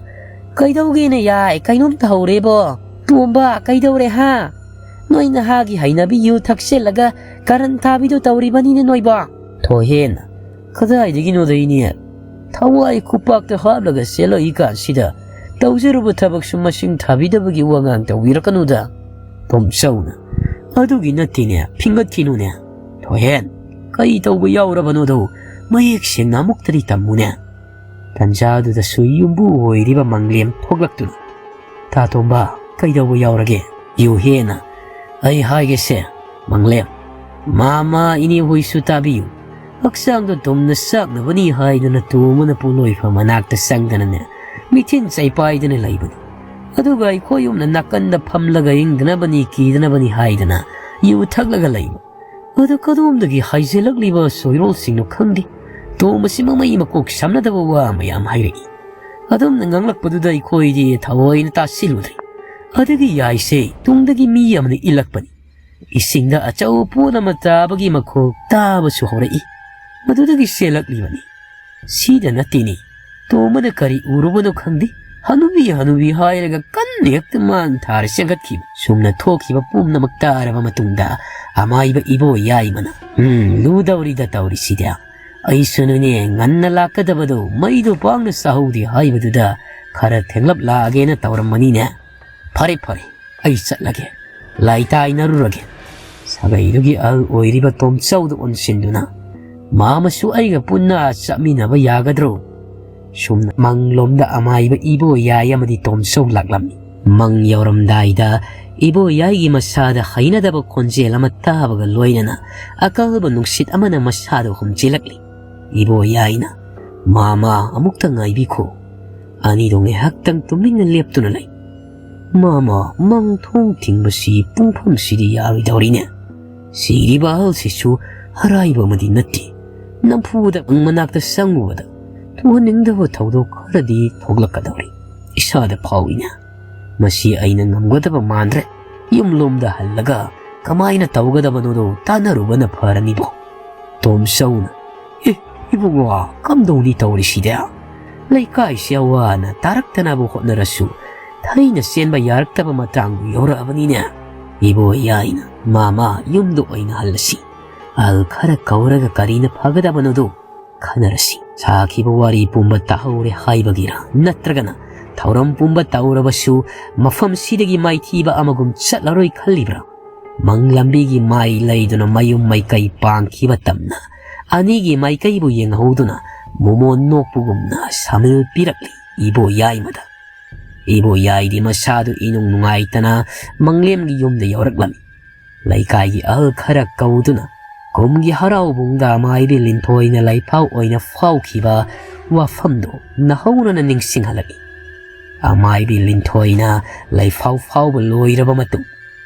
"ꯀꯩꯗꯧꯒꯦꯅ ꯌꯥꯏ? ꯀꯩꯅꯣꯝ ꯇꯧꯍꯧꯔꯦꯕꯣ? ꯇꯣꯝꯕ, ꯀꯩꯗꯧꯔꯦ ꯍꯥ? ꯅꯣꯏ ꯅꯍꯥꯒꯤ ꯍꯩꯅꯕꯤ ꯌꯨ ꯊꯛꯆꯤꯜꯂꯒ ꯀꯔꯟ ꯊꯥꯕꯤꯗꯣ ꯇꯧꯔꯤꯕꯅꯤꯅꯦ ꯅꯣꯏꯕꯣ?" ꯊꯣꯏꯍꯦꯟ, "ꯀꯗꯥꯏꯗꯒꯤꯅꯣꯗ ꯏꯅꯦ? ꯊꯋꯥꯏ ꯈꯨꯄꯥꯛꯇ ꯍꯥꯞꯂꯒ ꯆꯦꯜꯂꯛꯏ ꯀꯥꯟꯁꯤꯗ ꯇꯧꯖꯔꯨꯕ ꯊꯕꯛꯁꯨ ꯃꯁꯤꯡ ꯊꯥꯕꯤꯗꯕꯒꯤ ꯋꯥꯉꯥꯡ ꯇꯧꯕꯤꯔꯛꯀꯅꯨꯗ꯫" ꯇꯣꯝꯆꯧꯅ, "ꯑꯗꯨꯒꯤ ꯅꯠꯇꯦꯅꯦ, ꯐꯤꯡꯒꯠꯈꯤꯅꯨꯅꯦ꯫ ꯊꯣꯏꯍꯦꯟ, ꯀꯔꯤ ꯇꯧꯕ ꯌꯥꯎꯔꯕꯅꯣꯗꯣ ꯃꯌꯦꯛ ꯁꯦꯡꯅ ꯑꯃꯨꯛꯇꯗꯤ ꯇꯝꯃꯨꯅꯦ꯫" ꯇꯟꯖꯥꯗꯨꯗꯁꯨ ꯌꯨꯝꯕꯨ ꯑꯣꯏꯔꯤꯕ ꯃꯪꯂꯦꯝ ꯊꯣꯛꯂꯛꯇꯨꯅ, "ꯇꯥ ꯇꯣꯝꯕ, ꯀꯩꯗꯧꯕ ꯌꯥꯎꯔꯒꯦ?" ꯌꯨꯍꯦꯟꯅ, "ꯑꯩ ꯍꯥꯏꯒꯦꯁꯦ, ꯃꯪꯂꯦꯝ, ꯃꯥꯃ, ꯏꯅꯦ ꯍꯣꯏꯁꯨ ꯇꯥꯕꯤꯌꯨ꯫ ꯍꯛꯆꯥꯡꯗꯣ ꯇꯨꯝꯅ ꯆꯥꯛꯅꯕꯅꯤ ꯍꯥꯏꯗꯨꯅ ꯇꯣꯝꯕꯅ ꯄꯣꯠꯂꯣꯏꯐꯝ ꯃꯅꯥꯛꯇ ꯆꯪꯗꯅꯅꯦ, ꯃꯤꯊꯤꯟ ꯆꯩꯄꯥꯏꯗꯅ ꯂꯩꯕꯅꯤ꯫ ꯑꯗꯨꯒ ꯑꯩꯈꯣꯏ ꯌꯨꯝꯅ ꯅꯥꯀꯟꯗ ꯐꯝꯂꯒ ꯏꯪꯗꯅꯕꯅꯤ, ꯀꯤꯗꯅꯕꯅꯤ ꯍꯥꯏꯗꯅ ꯌꯨ ꯊꯛꯂꯒ ꯂꯩꯕ꯫ ꯑꯗꯨ ꯀꯗꯣꯝꯗꯒꯤ ꯍꯥꯏꯖꯤꯜꯂꯛꯂꯤꯕ ꯁꯣꯏꯔꯣꯜꯁꯤꯡꯅꯣ ꯈꯪꯗꯦ, ꯇꯣꯝꯕꯁꯤ ꯃꯃꯩ ꯃꯀꯣꯛ ꯁꯝꯅꯗꯕ ꯋꯥ ꯃꯌꯥꯝ ꯍꯥꯏꯔꯛꯏ꯫ ꯑꯗꯨꯝꯅ ꯉꯥꯡꯂꯛꯄꯗꯨꯗ ꯑꯩꯈꯣꯏꯗꯤ ꯊꯑꯣꯏꯅ ꯇꯥꯁꯤꯜꯂꯨꯗ꯭ꯔꯦ꯫ ꯑꯗꯨꯒꯤ ꯌꯥꯏꯁꯦ ꯇꯨꯡꯗꯒꯤ ꯃꯤ ꯑꯃꯅ ꯏꯜꯂꯛꯄꯅꯤ꯫ ꯏꯁꯤꯡꯗ ꯑꯆꯧꯕ ꯄꯣꯠ ꯑꯃ ꯇꯥꯕꯒꯤ ꯃꯈꯣꯜ ꯇꯥꯕꯁꯨ ꯍꯧꯔꯛꯏ꯫ ꯃꯗꯨꯗꯒꯤ ꯆꯦꯜꯂꯛꯂꯤꯕꯅꯤ꯫ ꯁꯤꯗ ꯅꯠꯇꯦꯅꯦ, ꯇꯣꯝꯕꯅ ꯀꯔꯤ ꯎꯔꯨꯕꯅꯣ ꯈꯪꯗꯦ, ꯍꯅꯨꯕꯤ ꯍꯅꯨꯕꯤ ꯍꯥꯏꯔꯒ ꯀꯟꯅ ꯍꯦꯛꯇ ꯃꯥꯡ ꯊꯥꯔ ꯆꯦꯟꯈꯠꯈꯤꯕ꯫ ꯁꯨꯝꯅ ꯊꯣꯛꯈꯤꯕ ꯄꯨꯝꯅꯃꯛ ꯇꯥꯔꯕ ꯃꯇꯨꯡꯗ ꯑꯃꯥꯏꯕ ꯏꯕꯣ ꯌꯥꯏꯃꯅ, "ꯎꯝ, ꯂꯨꯗꯧꯔꯤꯗ ꯇꯧꯔꯤꯁꯤꯗꯤ꯫ ꯑꯩꯁꯨꯅꯨꯅꯦ, ꯉꯟꯅ ꯂꯥꯛꯀꯗꯕꯗꯣ ꯃꯩꯗꯣ ꯄꯥꯡꯅ ꯆꯥꯍꯧꯗꯦ ꯍꯥꯏꯕꯗꯨꯗ ꯈꯔ ꯊꯦꯡꯂꯞ ꯂꯥꯛꯑꯒꯦꯅ ꯇꯧꯔꯝꯕꯅꯤꯅꯦ꯫ ꯐꯔꯦ ꯐꯔꯦ, ꯑꯩ ꯆꯠꯂꯒꯦ, ꯂꯥꯏ ꯇꯥꯏꯅꯔꯨꯔꯒꯦ꯫" ꯁꯥꯒꯩꯗꯨꯒꯤ ꯑꯍꯜ ꯑꯣꯏꯔꯤꯕ ꯇꯣꯝꯆꯧꯗ ꯑꯣꯟꯁꯤꯟꯗꯨꯅ, "ꯃꯥꯃꯁꯨ ꯑꯩꯒ ꯄꯨꯟꯅ ꯆꯠꯃꯤꯟꯅꯕ ꯌꯥꯒꯗ꯭ꯔꯣ?" ꯁꯨꯝꯅ ꯃꯪꯂꯣꯝꯗ ꯑꯃꯥꯏꯕ ꯏꯕꯣ ꯌꯥꯏ ꯑꯃꯗꯤ ꯇꯣꯝꯆꯧ ꯂꯥꯛꯂꯝꯃꯤ꯫ ꯃꯪ ꯌꯧꯔꯝꯗꯥꯏꯗ ꯏꯕꯣꯌꯥꯏꯒꯤ ꯃꯁꯥꯗ ꯍꯩꯅꯗꯕ ꯈꯣꯟꯖꯦꯜ ꯑꯃ ꯇꯥꯕꯒ ꯂꯣꯏꯅꯅ ꯑꯀꯜꯕ ꯅꯨꯡꯁꯤꯠ ꯑꯃꯅ ꯃꯁꯥꯗ ꯍꯨꯝꯖꯤꯜꯂꯛꯂꯤ꯫ ꯏꯕꯣꯌꯥꯏꯅ, "ꯃꯥꯃ, ꯑꯃꯨꯛꯇ ꯉꯥꯏꯕꯤꯈꯣ꯫" ꯑꯅꯤꯗꯣ ꯉꯥꯏꯍꯥꯛꯇꯪ ꯇꯨꯃꯤꯟꯅ ꯂꯦꯞꯇꯨꯅ ꯂꯩ꯫ "ꯃꯥꯃ, ꯃꯪ ꯊꯣꯡ ꯊꯤꯡꯕꯁꯤ ꯄꯨꯡꯐꯝꯁꯤꯗꯤ ꯌꯥꯔꯣꯏꯗꯧꯔꯤꯅꯦ꯫ ꯁꯤꯔꯤꯕ ꯑꯍꯜꯁꯤꯁꯨ ꯑꯔꯥꯏꯕ ꯑꯃꯗꯤ ꯅꯠꯇꯦ꯫ ꯅꯝꯐꯨꯗ ꯃꯪ ꯃꯅꯥꯛꯇ ꯆꯪꯉꯨꯕꯗ ꯊꯣꯛꯍꯟꯅꯤꯡꯗꯕ ꯊꯧꯗꯣꯛ ꯈꯔꯗꯤ ꯊꯣꯛꯂꯛꯀꯗꯧꯔꯤ꯫ ꯏꯁꯥꯗ ꯐꯥꯎꯏꯅꯦ꯫ ꯃꯁꯤ ꯑꯩꯅ ꯉꯝꯒꯗꯕ ꯃꯥꯟꯗ꯭ꯔꯦ꯫ ꯌꯨꯝꯂꯣꯝꯗ ꯍꯜꯂꯒ ꯀꯃꯥꯏꯅ ꯇꯧꯒꯗꯕꯅꯣꯗꯣ ꯇꯥꯟꯅꯔꯨꯕꯅ ꯐꯔꯅꯤꯕꯣ꯫" ꯇꯣꯝꯆꯧꯅ, "ꯑꯦ, ꯏꯕꯨꯡꯉꯣ, ꯀꯝꯗꯧꯅꯤ ꯇꯧꯔꯤꯁꯤꯗꯤ? ꯂꯩꯀꯥꯏꯁꯤ ꯑꯋꯥ ꯑꯅꯥ ꯇꯥꯔꯛꯇꯅꯕ ꯍꯣꯠꯅꯔꯁꯨ ꯊꯩꯅ ꯆꯦꯟꯕ ꯌꯥꯔꯛꯇꯕ ꯃꯇꯥꯡꯕꯨ ꯌꯧꯔꯛꯑꯕꯅꯤꯅꯦ꯫ ꯏꯕꯣꯌꯥꯏꯅ, ꯃꯥꯃ, ꯌꯨꯝꯗ ꯑꯣꯏꯅ ꯍꯜꯂꯁꯤ꯫ ꯑꯍꯜ ꯈꯔ ꯀꯧꯔꯒ ꯀꯔꯤꯅ ꯐꯒꯗꯕꯅꯣꯗꯣ ꯈꯟꯅꯔꯁꯤ꯫ ꯁꯥꯈꯤꯕ ꯋꯥꯔꯤ ꯄꯨꯝꯕ ꯇꯥꯍꯧꯔꯦ ꯍꯥꯏꯕꯒꯤꯔ, ꯅꯠꯇ꯭ꯔꯒꯅ ꯊꯧꯔꯝ ꯄꯨꯝꯕ ꯇꯧꯔꯕꯁꯨ ꯃꯐꯝꯁꯤꯗꯒꯤ ꯃꯥꯏꯊꯤꯕ ꯑꯃꯒꯨꯝ ꯆꯠꯂꯔꯣꯏ ꯈꯜꯂꯤꯕ꯭ꯔꯥ? ꯃꯪ ꯂꯝꯕꯤꯒꯤ ꯃꯥꯏ ꯂꯩꯗꯨꯅ ꯃꯌꯨꯝ ꯃꯥꯏꯀꯩ ꯄꯥꯡꯈꯤꯕ ꯇꯝꯅ ꯑꯅꯤꯒꯤ ꯃꯥꯏꯀꯩꯕꯨ ꯌꯦꯡꯍꯧꯗꯨꯅ ꯃꯣꯃꯣꯟ ꯅꯣꯛꯄꯒꯨꯝꯅ ꯁꯥꯃꯤꯜ ꯄꯤꯔꯛꯂꯤ ꯏꯕꯣ ꯌꯥꯏꯃꯗ꯫ ꯏꯕꯣ ꯌꯥꯏꯗꯤ ꯃꯁꯥꯗꯨ ꯏꯅꯨꯡ ꯅꯨꯡꯉꯥꯏꯇꯅ ꯃꯪꯂꯦꯝꯒꯤ ꯌꯨꯝꯗ ꯌꯧꯔꯛꯂꯝꯃꯤ꯫ ꯂꯩꯀꯥꯏꯒꯤ ꯑꯍꯜ ꯈꯔ ꯀꯧꯗꯨꯅ ꯀꯨꯝꯒꯤ ꯍꯔꯥꯎꯕꯨꯡꯗ ꯑꯃꯥꯏꯕꯤ ꯂꯤꯟꯊꯣꯏꯅ ꯂꯩꯐꯥꯎ ꯑꯣꯏꯅ ꯐꯥꯎꯈꯤꯕ ꯋꯥꯐꯝꯗꯨ ꯅꯧꯍꯧꯅꯅ ꯅꯤꯡꯁꯤꯡꯍꯜꯂꯛꯏ꯫ ꯑꯃꯥꯏꯕꯤ ꯂꯤꯟꯊꯣꯏꯅ ꯂꯩꯐꯥꯎ ꯐꯥꯎꯕ ꯂꯣꯏꯔꯕ ꯃꯇꯨꯡ,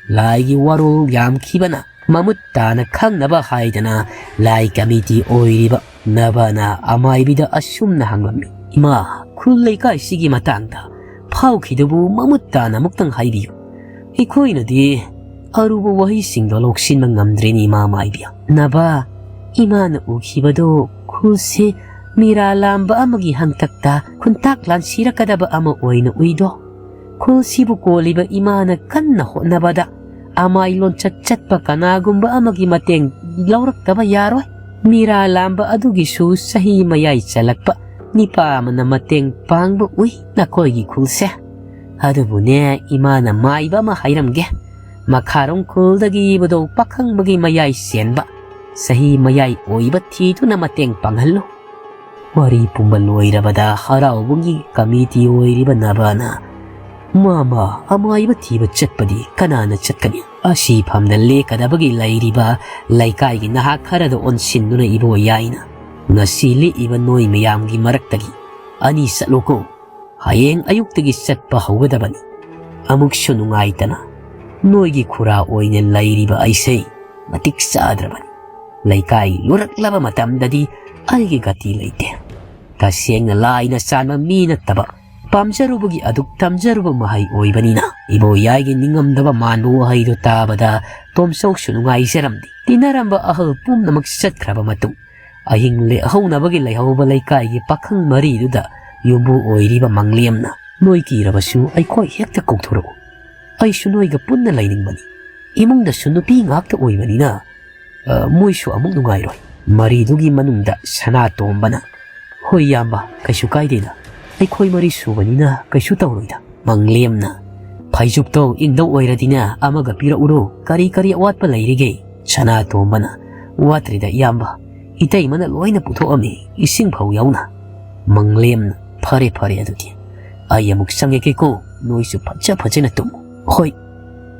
ꯂꯥꯏꯒꯤ ꯋꯥꯔꯣꯜ ꯌꯥꯝꯈꯤꯕꯅ ꯃꯃꯨꯠ ꯇꯥꯅ ꯈꯪꯅꯕ ꯍꯥꯏꯗꯅ ꯂꯥꯏ ꯀꯃꯤꯇꯤ ꯑꯣꯏꯔꯤꯕ ꯅꯕꯅ ꯑꯃꯥꯏꯕꯤꯗ ꯑꯁꯨꯝꯅ ꯍꯪꯂꯝꯃꯤ, "ꯏꯃꯥ, ꯈꯨꯜ ꯂꯩꯀꯥꯏꯁꯤꯒꯤ ꯃꯇꯥꯡꯗ ꯐꯥꯎꯈꯤꯗꯨꯕꯨ ꯃꯃꯨꯠ ꯇꯥꯅ ꯑꯃꯨꯛꯇꯪ ꯍꯥꯏꯕꯤꯌꯨ꯫ ꯑꯩꯈꯣꯏꯅꯗꯤ ꯑꯔꯨꯕ ꯋꯥꯍꯩꯁꯤꯡꯗꯣ ꯂꯧꯁꯤꯟꯕ ꯉꯝꯗ꯭ꯔꯦꯅꯦ, ꯏꯃꯥ ꯃꯥꯏꯕꯤ꯫" "ꯅꯕ, ꯏꯃꯥꯅ ꯎꯈꯤꯕꯗꯣ ꯈꯨꯜꯁꯦ ꯃꯤꯔꯥ ꯂꯥꯝꯕ ꯑꯃꯒꯤ ꯍꯪꯇꯛꯇ ꯈꯨꯟꯇꯥꯛ ꯂꯥꯟꯁꯤꯔꯛꯀꯗꯕ ꯑꯃ ꯑꯣꯏꯅ ꯎꯏꯗꯣ꯫ ꯈꯨꯜꯁꯤꯕꯨ ꯀꯣꯜꯂꯤꯕ ꯏꯃꯥꯅ ꯀꯟꯅ ꯍꯣꯠꯅꯕꯗ ꯑꯃꯥꯏ ꯂꯣꯟꯆꯠ ꯆꯠꯄ ꯀꯅꯥꯒꯨꯝꯕ ꯑꯃꯒꯤ ꯃꯇꯦꯡ ꯂꯧꯔꯛꯇꯕ ꯌꯥꯔꯣꯏ꯫ ꯃꯤꯔꯥ ꯂꯥꯝꯕ ꯑꯗꯨꯒꯤꯁꯨ ꯆꯍꯤ ꯃꯌꯥꯏ ꯆꯜꯂꯛꯄ ꯅꯤꯄꯥ ꯑꯃꯅ ꯃꯇꯦꯡ ꯄꯥꯡꯕ ꯎꯏ ꯅꯈꯣꯏꯒꯤ ꯈꯨꯜꯁꯦ꯫ ꯑꯗꯨꯕꯨꯅꯦ, ꯏꯃꯥꯅ ꯃꯥꯏꯕ ꯑꯃ ꯍꯥꯏꯔꯝꯒꯦ꯫ ꯃꯈꯥꯔꯣꯝ ꯈꯨꯜꯗꯒꯤ ꯏꯕꯨꯙꯧ ꯄꯥꯈꯪꯕꯒꯤ ꯃꯌꯥꯏ ꯆꯦꯟꯕ, ꯆꯍꯤ ꯃꯌꯥꯏ ꯑꯣꯏꯕ ꯊꯤꯗꯨꯅ ꯃꯇꯦꯡ ꯄꯥꯡꯍꯜꯂꯨ꯫" ꯋꯥꯔꯤ ꯄꯨꯝꯕ ꯂꯣꯏꯔꯕꯗ ꯍꯔꯥꯎꯕꯒꯤ ꯀꯃꯤꯇꯤ ꯑꯣꯏꯔꯤꯕ ꯅꯕꯅ "ꯃꯥ, ꯃꯥ, ꯑꯃꯥꯏꯕ ꯊꯤꯕ ꯆꯠꯄꯗꯤ ꯀꯅꯥꯅ ꯆꯠꯀꯅꯤ? ꯑꯁꯤ ꯐꯝꯗ ꯂꯦꯛꯀꯗꯕꯒꯤ ꯂꯩꯔꯤꯕ ꯂꯩꯀꯥꯏꯒꯤ ꯅꯍꯥ ꯈꯔꯗ ꯑꯣꯟꯁꯤꯟꯗꯨꯅ ꯏꯕꯣ ꯌꯥꯏꯅ ꯉꯁꯤ ꯂꯦꯛꯏꯕ ꯅꯣꯏ ꯃꯌꯥꯝꯒꯤ ꯃꯔꯛꯇꯒꯤ ꯑꯅꯤ ꯆꯠꯂꯣꯀꯣ꯫ ꯍꯌꯦꯡ ꯑꯌꯨꯛꯇꯒꯤ ꯆꯠꯄ ꯍꯧꯒꯗꯕꯅꯤ꯫ ꯑꯃꯨꯛꯁꯨ ꯅꯨꯡꯉꯥꯏꯇꯅ ꯅꯣꯏꯒꯤ ꯈꯨꯔꯥ ꯑꯣꯏꯅ ꯂꯩꯔꯤꯕ ꯑꯩꯁꯦ ꯃꯇꯤꯛ ꯆꯥꯗ꯭ꯔꯕꯅꯤ꯫ ꯂꯩꯀꯥꯏ ꯂꯨꯔꯛꯂꯕ ꯃꯇꯝꯗꯗꯤ ꯑꯩꯒꯤ ꯒꯇꯤ ꯂꯩꯇꯦ꯫ ꯇꯁꯦꯡꯅ ꯂꯥꯏꯅ ꯆꯥꯟꯕ ꯃꯤ ꯅꯠꯇꯕ, ꯄꯥꯝꯖꯔꯨꯕꯒꯤ ꯑꯗꯨꯛ ꯇꯝꯖꯔꯨꯕ ꯃꯍꯩ ꯑꯣꯏꯕꯅꯤꯅ ꯏꯕꯣꯌꯥꯏꯒꯤ ꯅꯤꯡꯉꯝꯗꯕ ꯃꯥꯟꯕ ꯋꯥꯍꯩꯗꯨ ꯇꯥꯕꯗ ꯇꯣꯝꯆꯧꯁꯨ ꯅꯨꯡꯉꯥꯏꯖꯔꯝꯗꯦ꯫ ꯇꯤꯟꯅꯔꯝꯕ ꯑꯍꯜ ꯄꯨꯝꯅꯃꯛ ꯆꯠꯈ꯭ꯔꯕ ꯃꯇꯨꯡ ꯑꯍꯤꯡ ꯂꯦꯛꯍꯧꯅꯕꯒꯤ ꯂꯩꯍꯧꯕ ꯂꯩꯀꯥꯏꯒꯤ ꯄꯥꯈꯪ ꯃꯔꯤꯗꯨꯗ ꯌꯨꯝꯕꯨ ꯑꯣꯏꯔꯤꯕ ꯃꯪꯂꯦꯝꯅ, "ꯅꯣꯏ ꯀꯤꯔꯕꯁꯨ ꯑꯩꯈꯣꯏ ꯍꯦꯛꯇ ꯀꯧꯊꯣꯔꯛꯎ꯫ ꯑꯩꯁꯨ ꯅꯣꯏꯒ ꯄꯨꯟꯅ ꯂꯩꯅꯤꯡꯕꯅꯤ꯫ ꯏꯃꯨꯡꯗꯁꯨ ꯅꯨꯄꯤ ꯉꯥꯛꯇ ꯑꯣꯏꯕꯅꯤꯅ, ꯑ, ꯃꯣꯏꯁꯨ ꯑꯃꯨꯛ ꯅꯨꯡꯉꯥꯏꯔꯣꯏ"꯫ ꯃꯔꯤꯗꯨꯒꯤ ꯃꯅꯨꯡꯗ ꯁꯅꯥꯇꯣꯝꯕꯅ, "ꯍꯣꯏ ꯏꯌꯥꯝꯕ, ꯀꯩꯁꯨ ꯀꯥꯏꯗꯦꯗ꯫ ꯑꯩꯈꯣꯏ ꯃꯔꯤ ꯁꯨꯕꯅꯤꯅ ꯀꯩꯁꯨ ꯇꯧꯔꯣꯏꯗ"꯫ ꯃꯪꯂꯦꯝꯅ, "ꯐꯩꯖꯨꯞꯇꯣ ꯏꯪꯗꯧ ꯑꯣꯏꯔꯗꯤꯅꯦ ꯑꯃꯒ ꯄꯤꯔꯛꯎꯔꯣ? ꯀꯔꯤ ꯀꯔꯤ ꯑꯋꯥꯠꯄ ꯂꯩꯔꯤꯒꯦ?" ꯁꯅꯥꯇꯣꯝꯕꯅ, "ꯋꯥꯠꯇ꯭ꯔꯤꯗ ꯏꯌꯥꯝꯕ, ꯏꯇꯩꯃꯅ ꯂꯣꯏꯅ ꯄꯨꯊꯣꯛꯑꯝꯃꯤ, ꯏꯁꯤꯡ ꯐꯥꯎ ꯌꯥꯎꯅ"꯫ ꯃꯪꯂꯦꯝꯅ, "ꯐꯔꯦ ꯐꯔꯦ ꯑꯗꯨꯗꯤ, ꯑꯩ ꯑꯃꯨꯛ ꯆꯪꯉꯛꯀꯦꯀꯣ, ꯅꯣꯏꯁꯨ ꯐꯖ ꯐꯖꯅ ꯇꯨꯝꯃꯨ"꯫ "ꯍꯣꯏ"꯫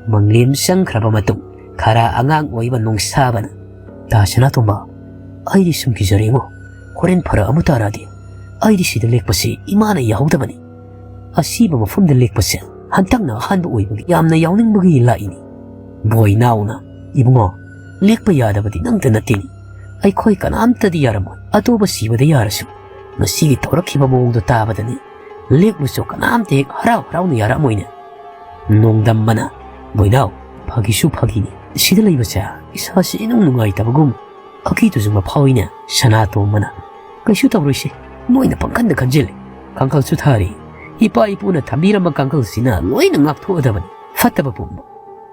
ꯃꯪꯂꯦꯝ ꯆꯪꯈ꯭ꯔꯕ ꯃꯇꯨꯡ ꯈꯔ ꯑꯉꯥꯡ ꯑꯣꯏꯕ ꯅꯣꯡꯁꯥꯕꯅ, "ꯇꯥ ꯁꯅꯥꯇꯣꯝꯕ, ꯑꯩꯗꯤ ꯁꯨꯝ ꯀꯤꯖꯔꯦꯉꯣ꯫ ꯍꯣꯔꯦꯟ ꯐꯔꯛ ꯑꯃ ꯇꯥꯔꯛꯑꯗꯤ? ꯑꯩꯗꯤ ꯁꯤꯗ ꯂꯦꯛꯄꯁꯤ ꯏꯃꯥꯅ ꯌꯥꯍꯧꯗꯕꯅꯤ꯫ ꯑꯁꯤꯕ ꯃꯐꯝꯗ ꯂꯦꯛꯄꯁꯦ ꯍꯟꯇꯛꯅ ꯑꯍꯥꯟꯕ ꯑꯣꯏꯕꯒꯤ ꯌꯥꯝꯅ ꯌꯥꯎꯅꯤꯡꯕꯒꯤ ꯂꯥꯛꯏꯅꯤ"꯫ ꯕꯣꯏꯅꯥꯎꯅ, "ꯏꯕꯨꯡꯉꯣ, ꯂꯦꯛꯄ ꯌꯥꯗꯕꯗꯤ ꯅꯪꯇ ꯅꯠꯇꯦꯅꯤ꯫ ꯑꯩꯈꯣꯏ ꯀꯅꯥꯝꯇꯗꯤ ꯌꯥꯔꯝꯃꯣꯏ꯫ ꯑꯇꯣꯞꯄ ꯁꯤꯕꯗ ꯌꯥꯔꯁꯨ ꯉꯁꯤꯒꯤ ꯇꯧꯔꯛꯈꯤꯕ ꯃꯑꯣꯡꯗꯣ ꯇꯥꯕꯗꯅꯤ ꯂꯦꯛꯂꯨꯆꯣ ꯀꯅꯥꯝꯇ ꯍꯦꯛ ꯍꯔꯥꯎ ꯍꯔꯥꯎꯅ ꯌꯥꯔꯛꯑꯝꯃꯣꯏꯅꯦ"꯫ ꯅꯣꯡꯗꯝꯕꯅ, "ꯕꯣꯏꯅꯥꯎ, ꯐꯥꯒꯤꯁꯨ ꯐꯥꯒꯤꯅꯤ꯫ ꯁꯤꯗ ꯂꯩꯕꯁꯦ ꯏꯁꯥꯁꯤ ꯏꯅꯨꯡ ꯅꯨꯡꯉꯥꯏꯇꯕꯒꯨꯝ ꯑꯀꯤ ꯇꯨꯖꯨꯡꯕ ꯐꯥꯎꯏꯅꯦ"꯫ ꯁꯅꯥꯇꯣꯝꯕꯅ, "ꯀꯩꯁꯨ ꯇꯧꯔꯣꯏꯁꯦ꯫ ꯅꯣꯏꯅ ꯄꯪꯈꯟꯗ ꯈꯟꯖꯤꯜꯂꯦ꯫ ꯀꯥꯡꯈꯜꯁꯨ ꯊꯥꯔꯤ꯫ ꯏꯄꯥ ꯏꯄꯨꯅ ꯊꯝꯕꯤꯔꯝꯕ ꯀꯥꯡꯈꯜꯁꯤꯅ ꯂꯣꯏꯅ ꯉꯥꯛꯊꯣꯛꯑꯗꯕꯅꯤ꯫ ꯐꯠꯇꯕ ꯄꯨꯝꯕ꯫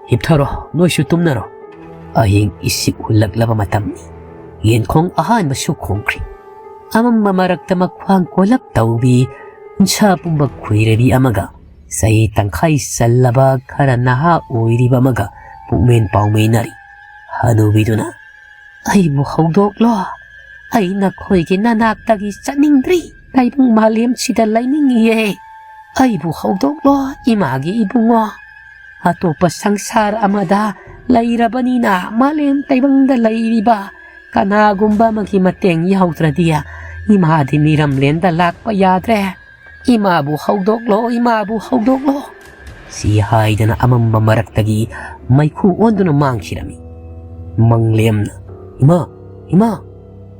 ꯍꯤꯞꯊꯔꯣ, ꯅꯣꯏꯁꯨ ꯇꯨꯝꯅꯔꯣ"꯫ ꯑꯍꯤꯡ ꯏꯁꯤꯛ ꯍꯨꯜꯂꯛꯂꯕ ꯃꯇꯝꯅꯤ꯫ ꯌꯦꯟꯈꯣꯡ ꯑꯍꯥꯟꯕꯁꯨ ꯈꯣꯡꯈ꯭ꯔꯤ꯫ ꯑꯃꯝꯕ ꯃꯔꯛꯇ ꯃꯈ꯭ꯋꯥꯡ ꯀꯣꯜꯂꯞ ꯇꯧꯕꯤ, ꯎꯟꯁꯥ ꯄꯨꯝꯕ ꯈꯨꯏꯔꯕꯤ ꯑꯃꯒ ꯆꯍꯤ ꯇꯪꯈꯥꯏ ꯆꯜꯂꯕ ꯈꯔ ꯅꯍꯥ ꯑꯣꯏꯔꯤꯕ ꯑꯃꯒ ꯄꯨꯛꯃꯦꯟ ꯄꯥꯎꯃꯦꯟꯅꯔꯤ꯫ ꯍꯅꯨꯕꯤꯗꯨꯅ, "ꯑꯩꯕꯨ ꯍꯧꯗꯣꯛꯂꯣ꯫ ꯑꯩ ꯅꯈꯣꯏꯒꯤ ꯅꯅꯥꯛꯇꯒꯤ ꯆꯠꯅꯤꯡꯗ꯭ꯔꯤ꯫ ꯇꯥꯏꯕꯪ ꯃꯥꯂꯦꯝꯁꯤꯗ ꯂꯩꯅꯤꯡꯏꯌꯦ꯫ "ꯑꯩꯕꯨ ꯍꯧꯗꯣꯛꯂꯣ, ꯏꯃꯥꯒꯤ ꯏꯕꯨꯡꯉꯣ꯫ ꯑꯇꯣꯞꯄ ꯁꯪꯁꯥꯔ ꯑꯃꯗ ꯂꯩꯔꯕꯅꯤꯅ ꯃꯥꯂꯦꯝ ꯇꯥꯏꯕꯪꯗ ꯂꯩꯔꯤꯕ ꯀꯅꯥꯒꯨꯝꯕ ꯑꯃꯒꯤ ꯃꯇꯦꯡ ꯌꯥꯎꯗ꯭ꯔꯗꯤ ꯏꯃꯥꯗꯤ ꯃꯤꯔꯝꯂꯦꯟꯗ ꯂꯥꯛꯄ ꯌꯥꯗ꯭ꯔꯦ꯫ ꯏꯃꯥꯕꯨ ꯍꯧꯗꯣꯛꯂꯣ, ꯏꯃꯥꯕꯨ ꯍꯧꯗꯣꯛꯂꯣ"꯫ ꯁꯤ ꯍꯥꯏꯗꯅ ꯑꯃꯝꯕ ꯃꯔꯛꯇꯒꯤ ꯃꯩꯈꯨ ꯑꯣꯟꯗꯨꯅ ꯃꯥꯡꯈꯤꯔꯝꯃꯤ꯫ ꯃꯪꯂꯦꯝꯅ, "ꯏꯃꯥ, ꯏꯃꯥ!"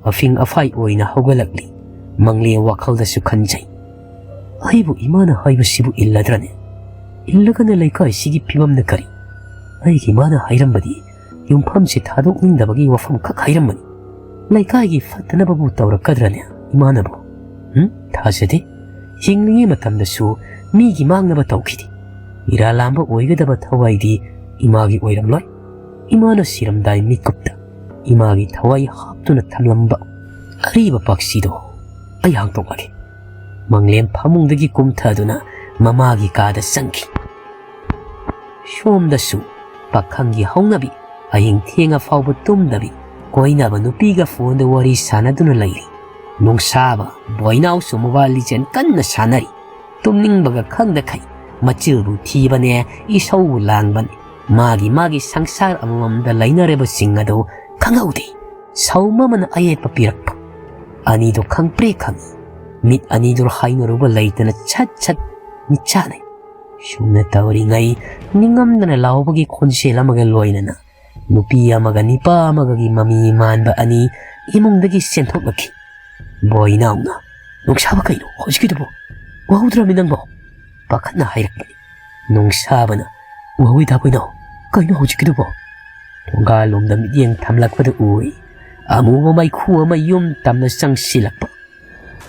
ꯑꯐꯤꯡ ꯑꯐꯥꯏ ꯑꯣꯏꯅ ꯍꯧꯒꯠꯂꯛꯂꯤ꯫ ꯃꯪꯂꯦꯝ ꯋꯥꯈꯜꯗꯁꯨ ꯈꯟꯖꯩ, "ꯑꯩꯕꯨ ꯏꯃꯥꯅ ꯍꯥꯏꯕꯁꯤꯕꯨ ꯏꯜꯂꯗ꯭ꯔꯅꯦ? ꯏꯜꯂꯒꯅ ꯂꯩꯀꯥꯏꯁꯤꯒꯤ ꯐꯤꯕꯝꯅ ꯀꯔꯤ? ꯑꯩꯒꯤ ꯏꯃꯥꯅ ꯍꯥꯏꯔꯝꯕꯗꯤ ꯌꯨꯝꯐꯝꯁꯦ ꯊꯥꯗꯣꯛꯅꯤꯡꯗꯕꯒꯤ ꯋꯥꯐꯝ ꯈꯛ ꯍꯥꯏꯔꯝꯕꯅꯤ꯫ ꯂꯩꯀꯥꯏꯒꯤ ꯐꯠꯇꯅꯕꯕꯨ ꯇꯧꯔꯛꯀꯗ꯭ꯔꯅꯦ ꯏꯃꯥꯅꯕꯨ? ꯎꯝ? ꯊꯥꯖꯗꯦ꯫ ꯍꯤꯡꯂꯤꯉꯩ ꯃꯇꯝꯗꯁꯨ ꯃꯤꯒꯤ ꯃꯥꯡꯅꯕ ꯇꯧꯈꯤꯗꯦ꯫ ꯃꯤꯔꯥ ꯂꯥꯝꯕ ꯑꯣꯏꯒꯗꯕ ꯊꯋꯥꯏꯗꯤ ꯏꯃꯥꯒꯤ ꯑꯣꯏꯔꯝꯂꯣꯏ꯫ ꯏꯃꯥꯅ ꯁꯤꯔꯝꯗꯥꯏ ꯃꯤꯀꯨꯞꯇ ꯏꯃꯥꯒꯤ ꯊꯋꯥꯏ ꯍꯥꯞꯇꯨꯅ ꯊꯝꯂꯝꯕ ꯑꯔꯤꯕ ꯄꯥꯛꯁꯤꯗꯣ ꯑꯩ ꯍꯥꯡꯇꯣꯛꯂꯒꯦ"꯫ ꯃꯪꯂꯦꯝ ꯐꯃꯨꯡꯗꯒꯤ ꯀꯨꯝꯊꯗꯨꯅ ꯃꯃꯥꯒꯤ ꯀꯥꯗ ꯆꯪꯈꯤ꯫ ꯁꯣꯝꯗꯁꯨ ꯄꯥꯈꯪꯒꯤ ꯍꯧꯅꯕꯤ, ꯑꯍꯤꯡ ꯊꯦꯡꯉ ꯐꯥꯎꯕ ꯇꯨꯝꯗꯕꯤ, ꯀꯣꯏꯅꯕ ꯅꯨꯄꯤꯒ ꯐꯣꯟꯗ ꯋꯥꯔꯤ ꯁꯥꯟꯅꯗꯨꯅ ꯂꯩꯔꯤ꯫ ꯅꯨꯡꯁꯥꯕ ꯕꯣꯏꯅꯥꯎꯁꯨ ꯃꯣꯕꯥꯏꯜ ꯂꯤꯖꯦꯟ ꯀꯟꯅ ꯁꯥꯟꯅꯔꯤ꯫ ꯇꯨꯝꯅꯤꯡꯕꯒ ꯈꯪꯗꯈꯩ ꯃꯆꯤꯜꯕꯨ ꯊꯤꯕꯅꯦ, ꯏꯁꯧꯕꯨ ꯂꯥꯡꯕꯅꯦ꯫ ꯃꯥꯒꯤ ꯃꯥꯒꯤ ꯁꯪꯁꯥꯔ ꯑꯃꯃꯝꯗ ꯂꯩꯅꯔꯤꯕꯁꯤꯡ ꯑꯗꯨ ꯈꯪꯍꯧꯗꯦ꯫ ꯁꯧꯃꯃꯅ ꯑꯌꯦꯠꯄ ꯄꯤꯔꯛꯄ꯫ ꯑꯅꯤꯗꯨ ꯈꯪꯄ꯭ꯔꯦ ꯈꯪꯏ꯫ ꯃꯤꯠ ꯑꯅꯤꯗꯨ ꯍꯥꯏꯅꯔꯨꯕ ꯂꯩꯇꯅ ꯁꯠ ꯁꯠ ꯃꯤꯠ ꯆꯥꯟꯅꯩ꯫ ꯁꯨꯝꯅ ꯇꯧꯔꯤꯉꯩ ꯅꯤꯡꯉꯝꯗꯅ ꯂꯥꯎꯕꯒꯤ ꯈꯣꯟꯖꯦꯜ ꯑꯃꯒ ꯂꯣꯏꯅꯅ ꯅꯨꯄꯤ ꯑꯃꯒ ꯅꯤꯄꯥ ꯑꯃꯒꯒꯤ ꯃꯃꯤ ꯃꯥꯟꯕ ꯑꯅꯤ ꯏꯃꯨꯡꯗꯒꯤ ꯆꯦꯟꯊꯣꯛꯂꯛꯈꯤ꯫ ꯕꯣꯏꯅꯥꯎꯅ, "ꯅꯨꯡꯁꯥꯕ, ꯀꯩꯅꯣ ꯍꯧꯖꯤꯛꯀꯤꯗꯨꯕꯣ? ꯎꯍꯧꯗ꯭ꯔꯃꯤ ꯅꯪꯕꯣ?" ꯄꯥꯈꯠꯅ ꯍꯥꯏꯔꯛꯄꯅꯤ꯫ ꯅꯨꯡꯁꯥꯕꯅ, "ꯎꯍꯧꯏꯗ ꯕꯣꯏꯅꯥꯎ, ꯀꯩꯅꯣ ꯍꯧꯖꯤꯛꯀꯤꯗꯨꯕꯣ?" ꯊꯣꯡꯒꯥꯜꯂꯣꯝꯗ ꯃꯤꯠꯌꯦꯡ ꯊꯝꯂꯛꯄꯗ ꯎꯏ꯫ ꯑꯃꯨꯕ ꯃꯩꯈꯨ ꯑꯃ ꯌꯨꯝ ꯇꯝꯅ ꯆꯪꯁꯤꯜꯂꯛꯄ꯫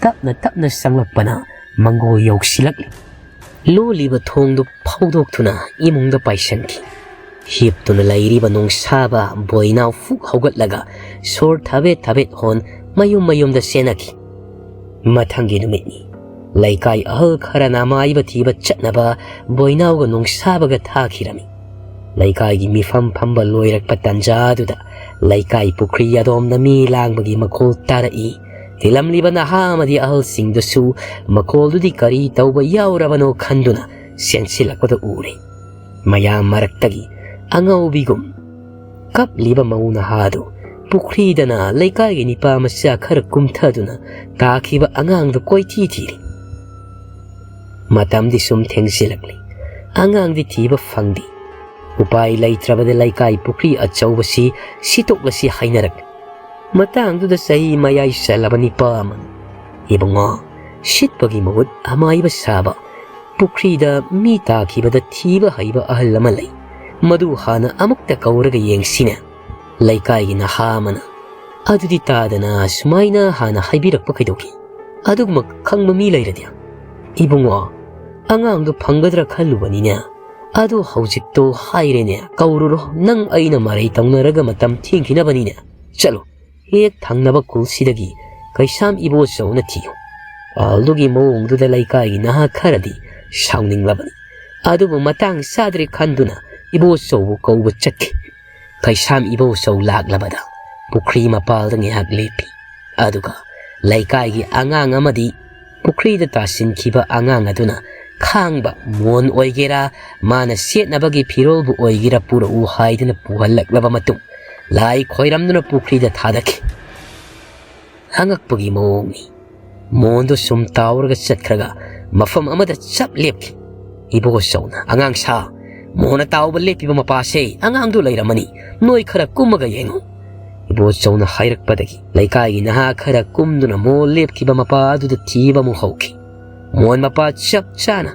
ꯇꯞꯅ ꯇꯞꯅ ꯆꯪꯂꯛꯄꯅ ꯃꯪꯒꯣꯜ ꯌꯧꯁꯤꯜꯂꯛꯂꯤ꯫ ꯂꯣꯜꯂꯤꯕ ꯊꯣꯡꯗꯨ ꯐꯥꯎꯗꯣꯛꯇꯨꯅ ꯏꯃꯨꯡꯗ ꯄꯥꯏꯁꯟꯈꯤ꯫ ꯍꯤꯞꯇꯨꯅ ꯂꯩꯔꯤꯕ ꯅꯨꯡꯁꯥꯕ ꯕꯣꯏꯅꯥꯎ ꯐꯨꯛ ꯍꯧꯒꯠꯂꯒ ꯁꯣꯔ ꯊꯕꯦꯠ ꯊꯕꯦꯠ ꯍꯣꯟ ꯃꯌꯨꯝ ꯃꯌꯨꯝꯗ ꯆꯦꯟꯅꯈꯤ꯫ ꯃꯊꯪꯒꯤ ꯅꯨꯃꯤꯠꯅꯤ꯫ ꯂꯩꯀꯥꯏ ꯑꯍꯜ ꯈꯔꯅ ꯃꯥꯏꯕ ꯊꯤꯕ ꯆꯠꯅꯕ ꯕꯣꯏꯅꯥꯎꯒ ꯅꯨꯡꯁꯥꯕꯒ ꯊꯥꯈꯤꯔꯝꯃꯤ꯫ ꯂꯩꯀꯥꯏꯒꯤ ꯃꯤꯐꯝ ꯐꯝꯕ ꯂꯣꯏꯔꯛꯄ ꯇꯟꯖꯥꯗꯨꯗ ꯂꯩꯀꯥꯏ ꯄꯨꯈ꯭ꯔꯤ ꯑꯗꯣꯝꯗ ꯃꯤ ꯂꯥꯡꯕꯒꯤ ꯃꯈꯣꯜ ꯇꯥꯔꯛꯏ꯫ ꯊꯤꯜꯂꯝꯂꯤꯕ ꯅꯍꯥ ꯑꯃꯗꯤ ꯑꯍꯜꯁꯤꯡꯗꯨꯁꯨ ꯃꯈꯣꯜꯗꯨꯗꯤ ꯀꯔꯤ ꯇꯧꯕ ꯌꯥꯎꯔꯕꯅꯣ ꯈꯟꯗꯨꯅ ꯆꯦꯟꯁꯤꯜꯂꯛꯄꯗ ꯎꯔꯦ꯫ ꯃꯌꯥꯝ ꯃꯔꯛꯇꯒꯤ ꯑꯉꯧꯕꯤꯒꯨꯝ ꯀꯞꯂꯤꯕ ꯃꯧ ꯅꯍꯥꯗꯨ ꯄꯨꯈ꯭ꯔꯤꯗꯅ ꯂꯩꯀꯥꯏꯒꯤ ꯅꯤꯄꯥ ꯃꯆꯥ ꯈꯔ ꯀꯨꯝꯊꯗꯨꯅ ꯇꯥꯈꯤꯕ ꯑꯉꯥꯡꯗꯨ ꯀꯣꯏꯊꯤ ꯊꯤꯔꯤ꯫ ꯃꯇꯝꯗꯤ ꯁꯨꯝ ꯊꯦꯡꯖꯤꯜꯂꯛꯂꯤ꯫ ꯑꯉꯥꯡꯗꯤ ꯊꯤꯕ ꯐꯪꯗꯦ꯫ ꯎꯄꯥꯏ ꯂꯩꯇ꯭ꯔꯕꯗ ꯂꯩꯀꯥꯏ ꯄꯨꯈ꯭ꯔꯤ ꯑꯆꯧꯕꯁꯤ ꯁꯤꯠꯇꯣꯛꯂꯁꯤ ꯍꯥꯏꯅꯔꯛꯂꯤ꯫ ꯃꯇꯥꯡꯗꯨꯗ ꯆꯍꯤ ꯃꯌꯥꯏ ꯆꯜꯂꯕ ꯅꯤꯄꯥ ꯑꯃꯅ, "ꯏꯕꯨꯡꯉꯣ, ꯁꯤꯠꯄꯒꯤ ꯃꯍꯨꯠ ꯑꯃꯥꯏꯕ ꯁꯥꯕ ꯄꯨꯈ꯭ꯔꯤꯗ ꯃꯤ ꯇꯥꯈꯤꯕꯗ ꯊꯤꯕ ꯍꯩꯕ ꯑꯍꯜ ꯑꯃ ꯂꯩ꯫ ꯃꯗꯨ ꯍꯥꯟꯅ ꯑꯃꯨꯛꯇ ꯀꯧꯔꯒ ꯌꯦꯡꯁꯤꯅꯦ꯫" ꯂꯩꯀꯥꯏꯒꯤ ꯅꯍꯥ ꯑꯃꯅ, "ꯑꯗꯨꯗꯤ ꯇꯥꯗꯅ ꯁꯨꯃꯥꯏꯅ ꯍꯥꯟꯅ ꯍꯥꯏꯕꯤꯔꯛꯄ ꯀꯩꯗꯧꯒꯦ? ꯑꯗꯨꯒꯨꯝꯕ ꯈꯪꯕ ꯃꯤ ꯂꯩꯔꯗꯤ?" "ꯏꯕꯨꯡꯉꯣ, ꯑꯉꯥꯡꯗꯣ ꯐꯪꯒꯗ꯭ꯔꯥ ꯈꯜꯂꯨꯕꯅꯤꯅꯦ꯫ ꯑꯗꯣ ꯍꯧꯖꯤꯛꯇꯣ ꯍꯥꯏꯔꯦꯅꯦ, ꯀꯧꯔꯨꯔꯣ, ꯅꯪ ꯑꯩꯅ ꯃꯔꯩ ꯇꯧꯅꯔꯒ ꯃꯇꯝ ꯊꯦꯡꯈꯤꯅꯕꯅꯤꯅꯦ꯫ ꯆꯠꯂꯣ, ꯍꯦꯛ ꯊꯪꯅꯕ ꯈꯨꯜꯁꯤꯗꯒꯤ ꯀꯩꯁꯥꯝ ꯏꯕꯣꯆꯧꯅ ꯊꯤꯌꯨ꯫" ꯑꯍꯜꯗꯨꯒꯤ ꯃꯑꯣꯡꯗꯨꯗ ꯂꯩꯀꯥꯏꯒꯤ ꯅꯍꯥ ꯈꯔꯗꯤ ꯁꯥꯎꯅꯤꯡꯂꯕꯅꯤ꯫ ꯑꯗꯨꯕꯨ ꯃꯇꯥꯡ ꯆꯥꯗ꯭ꯔꯦ ꯈꯟꯗꯨꯅ ꯏꯕꯣꯆꯧꯕꯨ ꯀꯧꯕ ꯆꯠꯈꯤ꯫ ꯀꯩꯁꯥꯝ ꯏꯕꯣꯆꯧ ꯂꯥꯛꯂꯕꯗ ꯄꯨꯈ꯭ꯔꯤ ꯃꯄꯥꯜꯗ ꯉꯥꯏꯍꯥꯛ ꯂꯦꯞꯄꯤ꯫ ꯑꯗꯨꯒ ꯂꯩꯀꯥꯏꯒꯤ ꯑꯉꯥꯡ ꯑꯃꯗꯤ ꯄꯨꯈ꯭ꯔꯤꯗ ꯇꯥꯁꯤꯟꯈꯤꯕ ꯑꯉꯥꯡ ꯑꯗꯨꯅ ꯈꯥꯡꯕ ꯃꯣꯟ ꯑꯣꯏꯒꯦꯔꯥ, ꯃꯥꯅ ꯁꯦꯠꯅꯕꯒꯤ ꯐꯤꯔꯣꯜꯕꯨ ꯑꯣꯏꯒꯦꯔꯥ ꯄꯨꯔꯛꯎ ꯍꯥꯏꯗꯨꯅ ꯄꯨꯍꯜꯂꯛꯂꯕ ꯃꯇꯨꯡ, ꯂꯥꯏ ꯈꯣꯏꯔꯝꯗꯨꯅ ꯄꯨꯈ꯭ꯔꯤꯗ ꯊꯥꯗꯈꯤ꯫ ꯑꯉꯛꯄꯒꯤ ꯃꯑꯣꯡꯅꯤ꯫ ꯃꯣꯟꯗꯨ ꯁꯨꯝ ꯇꯥꯎꯔꯒ ꯆꯠꯈ꯭ꯔꯒ ꯃꯐꯝ ꯑꯃꯗ ꯆꯞ ꯂꯦꯞꯈꯤ꯫ ꯏꯕꯣꯆꯧꯅ, "ꯑꯉꯥꯡ ꯁꯥ, ꯃꯣꯟꯅ ꯇꯥꯎꯕ ꯂꯦꯞꯄꯤꯕ ꯃꯄꯥꯁꯦ ꯑꯉꯥꯡꯗꯨ ꯂꯩꯔꯝꯃꯅꯤ, ꯅꯣꯏ ꯈꯔ ꯀꯨꯝꯃꯒ ꯌꯦꯡꯉꯨ꯫" ꯏꯕꯣꯆꯧꯅ ꯍꯥꯏꯔꯛꯄꯗꯒꯤ ꯂꯩꯀꯥꯏꯒꯤ ꯅꯍꯥ ꯈꯔ ꯀꯨꯝꯗꯨꯅ ꯃꯣꯟ ꯂꯦꯞꯈꯤꯕ ꯃꯄꯥ ꯑꯗꯨꯗ ꯊꯤꯕ ꯑꯃꯨꯛ ꯍꯧꯈꯤ꯫ ꯃꯣꯟ ꯃꯄꯥ ꯆꯞ ꯆꯥꯅ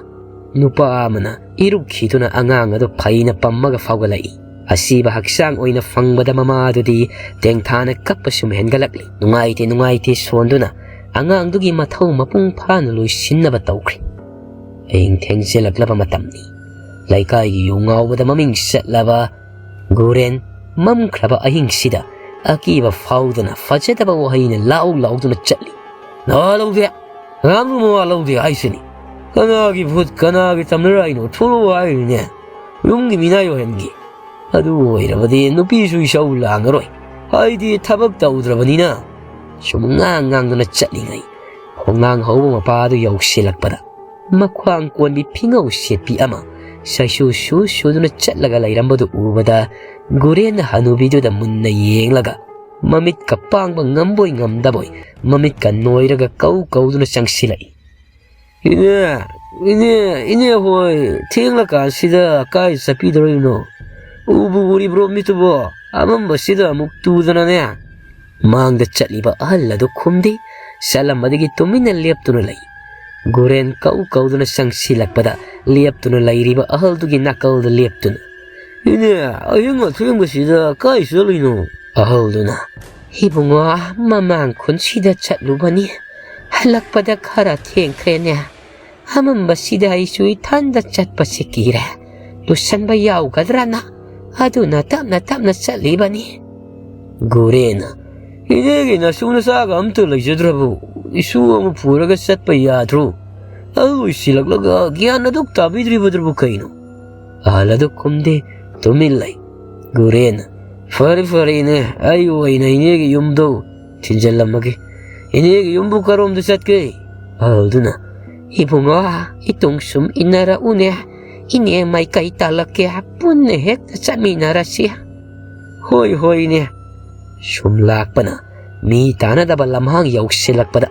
ꯅꯨꯄꯥ ꯑꯃꯅ ꯏꯔꯨꯞꯈꯤꯗꯨꯅ ꯑꯉꯥꯡ ꯑꯗꯨ ꯐꯩꯅ ꯄꯝꯃꯒ ꯐꯥꯎꯒꯠꯂꯛꯏ꯫ ꯑꯁꯤꯕ ꯍꯛꯆꯥꯡ ꯑꯣꯏꯅ ꯐꯪꯕꯗ ꯃꯃꯥ ꯑꯗꯨꯗꯤ ꯇꯦꯡꯊꯥꯅ ꯀꯞꯄ ꯁꯨꯝ ꯍꯦꯟꯒꯠꯂꯛꯂꯤ꯫ "ꯅꯨꯡꯉꯥꯏꯇꯦ, ꯅꯨꯡꯉꯥꯏꯇꯦ" ꯁꯣꯟꯗꯨꯅ ꯑꯉꯥꯡꯗꯨꯒꯤ ꯃꯊꯧ ꯃꯄꯨꯡ ꯐꯥꯅ ꯂꯣꯏꯁꯤꯟꯅꯕ ꯇꯧꯈ꯭ꯔꯦ꯫ ꯑꯍꯤꯡ ꯊꯦꯡꯖꯤꯜꯂꯛꯂꯕ ꯃꯇꯝꯅꯤ꯫ ꯂꯩꯀꯥꯏꯒꯤ ꯌꯨ ꯉꯥꯎꯕꯗ ꯃꯃꯤꯡ ꯆꯠꯂꯕ ꯒꯨꯔꯦꯟ ꯃꯝꯈ꯭ꯔꯕ ꯑꯍꯤꯡꯁꯤꯗ ꯑꯀꯤꯕ ꯐꯥꯎꯗꯅ ꯐꯖꯗꯕ ꯋꯥꯍꯩꯅ ꯂꯥꯎ ꯂꯥꯎꯗꯨꯅ ꯆꯠꯂꯤ꯫ "ꯅꯋꯥ ꯂꯧꯗꯦ, ꯑꯉꯥꯡꯗꯨ ꯃꯋꯥ ꯂꯧꯗꯦ ꯍꯥꯏꯁꯤꯅꯤ꯫ ꯀꯅꯥꯒꯤ ꯚꯨꯠ, ꯀꯅꯥꯒꯤ ꯇꯝꯅꯔꯛꯏꯅꯣ? ꯊꯣꯛꯂꯛꯑꯣ ꯍꯥꯏꯔꯤꯅꯦ꯫ ꯌꯨꯝꯒꯤ ꯃꯤꯅꯥꯏ ꯑꯣꯏꯍꯟꯒꯦ꯫ ꯑꯗꯨ ꯑꯣꯏꯔꯕꯗꯤ ꯅꯨꯄꯤꯁꯨ ꯏꯁꯧ ꯂꯥꯡꯉꯔꯣꯏ꯫ ꯍꯥꯏꯗꯤ ꯊꯕꯛ ꯇꯧꯗ꯭ꯔꯕꯅꯤꯅ ꯁꯨꯝ ꯉꯥꯡ ꯉꯥꯡꯗꯨꯅ ꯆꯠꯂꯤꯉꯩ, ꯈꯣꯡꯅꯥꯡ ꯍꯧꯕ ꯃꯄꯥꯗꯨ ꯌꯧꯁꯤꯜꯂꯛꯄꯗ, ꯃꯈ꯭ꯋꯥꯡ ꯀꯣꯟꯕꯤ ꯐꯤꯉꯧ ꯁꯦꯠꯄꯤ ꯑꯃ ꯁꯥꯏꯁꯨ ꯁꯨ ꯁꯨꯗꯨꯅ ꯆꯠꯂꯒ ꯂꯩꯔꯝꯕꯗꯨ ꯎꯕꯗ, ꯒꯨꯔꯦꯟꯅ ꯍꯅꯨꯕꯤꯗꯨꯗ ꯃꯨꯟꯅ ꯌꯦꯡꯂꯒ, ꯃꯃꯤꯠꯀ ꯄꯥꯡꯕ ꯉꯝꯕꯣꯏ ꯉꯝꯗꯕꯣꯏ, ꯃꯃꯤꯠꯀ ꯅꯣꯏꯔꯒ ꯀꯧ ꯀꯧꯗꯨꯅ ꯆꯪꯁꯤꯜꯂꯛꯏ꯫ "ꯏꯅꯦ, ꯏꯅꯦ, ꯏꯅꯦ ꯍꯣꯏ, ꯊꯦꯡꯂꯀꯥꯟꯁꯤꯗ ꯀꯥꯏ ꯆꯠꯄꯤꯗꯧꯔꯤꯅꯣ? ꯎꯕꯨ ꯎꯔꯤꯕ꯭ꯔꯣ ꯃꯤꯠꯇꯨꯕꯣ? ꯑꯃꯝꯕꯁꯤꯗ ꯑꯃꯨꯛ ꯇꯨꯗꯅꯅꯦ!" ꯃꯥꯡꯗ ꯆꯠꯂꯤꯕ ꯑꯍꯜ ꯑꯗꯨ ꯈꯨꯝꯗꯦ꯫ ꯆꯠꯂꯝꯕꯗꯒꯤ ꯇꯨꯃꯤꯟꯅ ꯂꯦꯞꯇꯨꯅ ꯂꯩ꯫ ꯒꯨꯔꯦꯟ ꯀꯧ ꯀꯧꯗꯨꯅ ꯆꯪꯁꯤꯜꯂꯛꯄꯗ, ꯂꯦꯞꯇꯨꯅ ꯂꯩꯔꯤꯕ ꯑꯍꯜꯗꯨꯒꯤ ꯅꯥꯀꯜꯗ ꯂꯦꯞꯇꯨꯅ, "ꯏꯅꯦ, ꯑꯍꯤꯡ ꯑꯊꯦꯡꯕꯁꯤꯗ ꯀꯥꯏ ꯆꯠꯂꯨꯏꯅꯣ?" ꯑꯍꯜꯗꯨꯅ, "ꯏꯕꯨꯡꯉꯣ, ꯃꯃꯥꯡ ꯈꯨꯟꯁꯤꯗ ꯆꯠꯂꯨꯕꯅꯤ꯫ ꯍꯜꯂꯛꯄꯗ ꯈꯔ ꯊꯦꯡꯈ꯭ꯔꯦꯅꯦ꯫ ꯑꯃꯝꯕꯁꯤꯗ ꯑꯩꯁꯨ ꯏꯊꯟꯗ ꯆꯠꯄꯁꯤ ꯀꯤꯔꯦ꯫ ꯂꯣꯏꯁꯟꯕ ꯌꯥꯎꯒꯗ꯭ꯔꯅ꯫ ꯑꯗꯨꯅ ꯇꯞꯅ ꯇꯞꯅ ꯆꯠꯂꯤꯕꯅꯤ꯫" ꯒꯨꯔꯦꯟꯅ, "ꯏꯅꯦꯒꯤ ꯅꯁꯨ ꯅꯁꯥꯒ ꯑꯝꯇ ꯂꯩꯖꯗ꯭ꯔꯕꯣ? ꯏꯁꯨ ꯑꯃ ꯄꯨꯔꯒ ꯆꯠꯄ ꯌꯥꯗ꯭ꯔꯣ? ꯑꯍꯜ ꯑꯣꯏꯁꯤꯜꯂꯛꯂꯒ ꯒ꯭ꯌꯥꯟ ꯑꯗꯨꯛ ꯇꯥꯕꯤꯗ꯭ꯔꯤꯕꯗꯨꯕꯨ ꯀꯩꯅꯣ?" ꯑꯍꯜ ꯑꯗꯨ ꯈꯨꯝꯗꯦ, ꯇꯨꯃꯤꯟ ꯂꯩ꯫ ꯒꯨꯔꯦꯟꯅ, "ꯐꯔꯦ, ꯐꯔꯦ, ꯏꯅꯦ, ꯑꯩ ꯑꯣꯏꯅ ꯏꯅꯦꯒꯤ ꯌꯨꯝꯗꯣ ꯊꯤꯟꯖꯜꯂꯝꯃꯒꯦ꯫ ꯏꯅꯦꯒꯤ ꯌꯨꯝꯕꯨ ꯀꯔꯣꯝꯗ ꯆꯠꯀꯦ?" ꯑꯍꯜꯗꯨꯅ, "ꯏꯕꯨꯡꯉꯣ, ꯏꯇꯨꯡ ꯁꯨꯝ ꯏꯟꯅꯔꯛꯎꯅꯦ꯫ ꯏꯅꯦ ꯃꯥꯏꯀꯩ ꯇꯥꯜꯂꯛꯀꯦ, ꯄꯨꯟꯅ ꯍꯦꯛꯇ ꯆꯠꯃꯤꯟꯅꯔꯁꯤ꯫" "ꯍꯣꯏ, ꯍꯣꯏ, ꯏꯅꯦ꯫" ꯁꯨꯝ ꯂꯥꯛꯄꯅ ꯃꯤ ꯇꯥꯅꯗꯕ ꯂꯝꯍꯥꯡ ꯌꯧꯁꯤꯜꯂꯛꯄꯗ,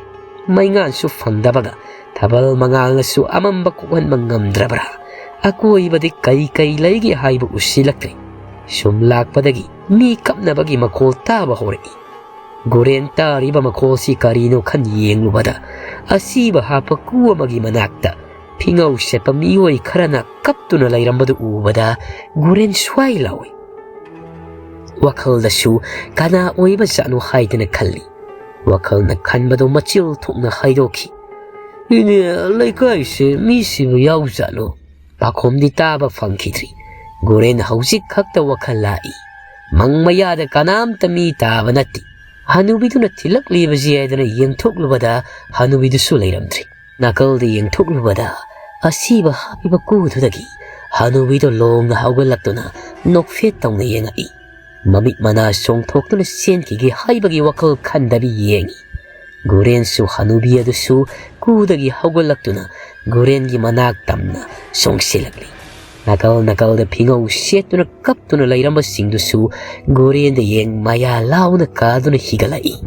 ꯃꯩꯉꯥꯟꯁꯨ ꯐꯪꯗꯕꯒ ꯊꯥꯕꯜ ꯃꯉꯥꯜꯅꯁꯨ ꯑꯃꯝꯕ ꯀꯣꯛꯍꯟꯕ ꯉꯝꯗ꯭ꯔꯕ꯭ꯔꯥ? ꯑꯀꯣꯏꯕꯗꯤ ꯀꯔꯤ ꯀꯔꯤ ꯂꯩꯒꯦ ꯍꯥꯏꯕ ꯎꯁꯤꯜꯂꯛꯇ꯭ꯔꯦ꯫ ꯁꯨꯝ ꯂꯥꯛꯄꯗꯒꯤ ꯃꯤ ꯀꯞꯅꯕꯒꯤ ꯃꯈꯣꯜ ꯇꯥꯕ ꯍꯧꯔꯛꯏ꯫ ꯒꯨꯔꯦꯟ ꯇꯥꯔꯤꯕ ꯃꯈꯣꯜꯁꯤ ꯀꯔꯤꯅꯣ ꯈꯟ ꯌꯦꯡꯂꯨꯕꯗ, ꯑꯁꯤꯕ ꯍꯥꯞꯄ ꯀꯨ ꯑꯃꯒꯤ ꯃꯅꯥꯛꯇ ꯐꯤꯉꯧ ꯁꯦꯠꯄ ꯃꯤꯑꯣꯏ ꯈꯔꯅ ꯀꯞꯇꯨꯅ ꯂꯩꯔꯝꯕꯗꯨ ꯎꯕꯗ, ꯒꯨꯔꯦꯟ ꯁ꯭ꯋꯥꯏ ꯂꯥꯎꯏ꯫ ꯋꯥꯈꯜꯗꯁꯨ ꯀꯅꯥ ꯑꯣꯏꯕ ꯖꯥꯠꯅꯣ ꯍꯥꯏꯗꯅ ꯈꯜꯂꯤ꯫ ꯋꯥꯈꯜꯅ ꯈꯟꯕꯗꯣ ꯃꯆꯤꯜ ꯊꯣꯛꯅ ꯍꯥꯏꯗꯣꯛꯈꯤ꯫ "ꯏꯅꯦ, ꯂꯩꯀꯥꯏꯁꯦ ꯃꯤꯁꯤꯕꯨ ꯌꯥꯎꯖꯥꯠꯂꯣ?" ꯄꯥꯈꯣꯝꯗꯤ ꯇꯥꯕ ꯐꯪꯈꯤꯗ꯭ꯔꯤ꯫ ꯒꯨꯔꯦꯟ ꯍꯧꯖꯤꯛ ꯈꯛꯇ ꯋꯥꯈꯜ ꯂꯥꯛꯏ꯫ ꯃꯪ ꯃꯌꯥꯗ ꯀꯅꯥꯝꯇ ꯃꯤ ꯇꯥꯕ ꯅꯠꯇꯦ꯫ ꯍꯅꯨꯕꯤꯗꯨꯅ ꯊꯤꯜꯂꯛꯂꯤꯕꯁꯤ ꯍꯥꯏꯗꯅ ꯌꯦꯡꯊꯣꯛꯂꯨꯕꯗ, ꯍꯅꯨꯕꯤꯗꯨꯁꯨ ꯂꯩꯔꯝꯗ꯭ꯔꯤ꯫ ꯅꯥꯀꯜꯗ ꯌꯦꯡꯊꯣꯛꯂꯨꯕꯗ, ꯑꯁꯤꯕ ꯍꯥꯞꯄꯤꯕ ꯀꯨꯗꯨꯗꯒꯤ ꯍꯅꯨꯕꯤꯗꯣ ꯂꯣꯡꯅ ꯍꯧꯒꯠꯂꯛꯇꯨꯅ ꯅꯣꯛꯐꯦꯠ ꯇꯧꯅ ꯌꯦꯡꯉꯛꯏ꯫ ꯃꯃꯤꯠ ꯃꯅꯥ ꯆꯣꯡꯊꯣꯛꯇꯨꯅ ꯆꯦꯟꯈꯤꯒꯦ ꯍꯥꯏꯕꯒꯤ ꯋꯥꯈꯜ ꯈꯟꯗꯕꯤ ꯌꯦꯡꯏ꯫ ꯒꯨꯔꯦꯟꯁꯨ ꯍꯅꯨꯕꯤ ꯑꯗꯨꯁꯨ ꯀꯨꯗꯒꯤ ꯍꯧꯒꯠꯂꯛꯇꯨꯅ ꯒꯨꯔꯦꯟꯒꯤ ꯃꯅꯥꯛ ꯇꯝꯅ ꯆꯣꯡꯁꯤꯜꯂꯛꯂꯤ꯫ ꯅꯥꯀꯜ ꯅꯥꯀꯜꯗ ꯐꯤꯉꯧ ꯁꯦꯠꯇꯨꯅ ꯀꯞꯇꯨꯅ ꯂꯩꯔꯝꯕꯁꯤꯡꯗꯨꯁꯨ ꯒꯨꯔꯦꯟꯗ ꯌꯦꯡ ꯃꯌꯥ ꯂꯥꯎꯅ ꯀꯥꯗꯨꯅ ꯍꯤꯒꯠꯂꯛꯏ꯫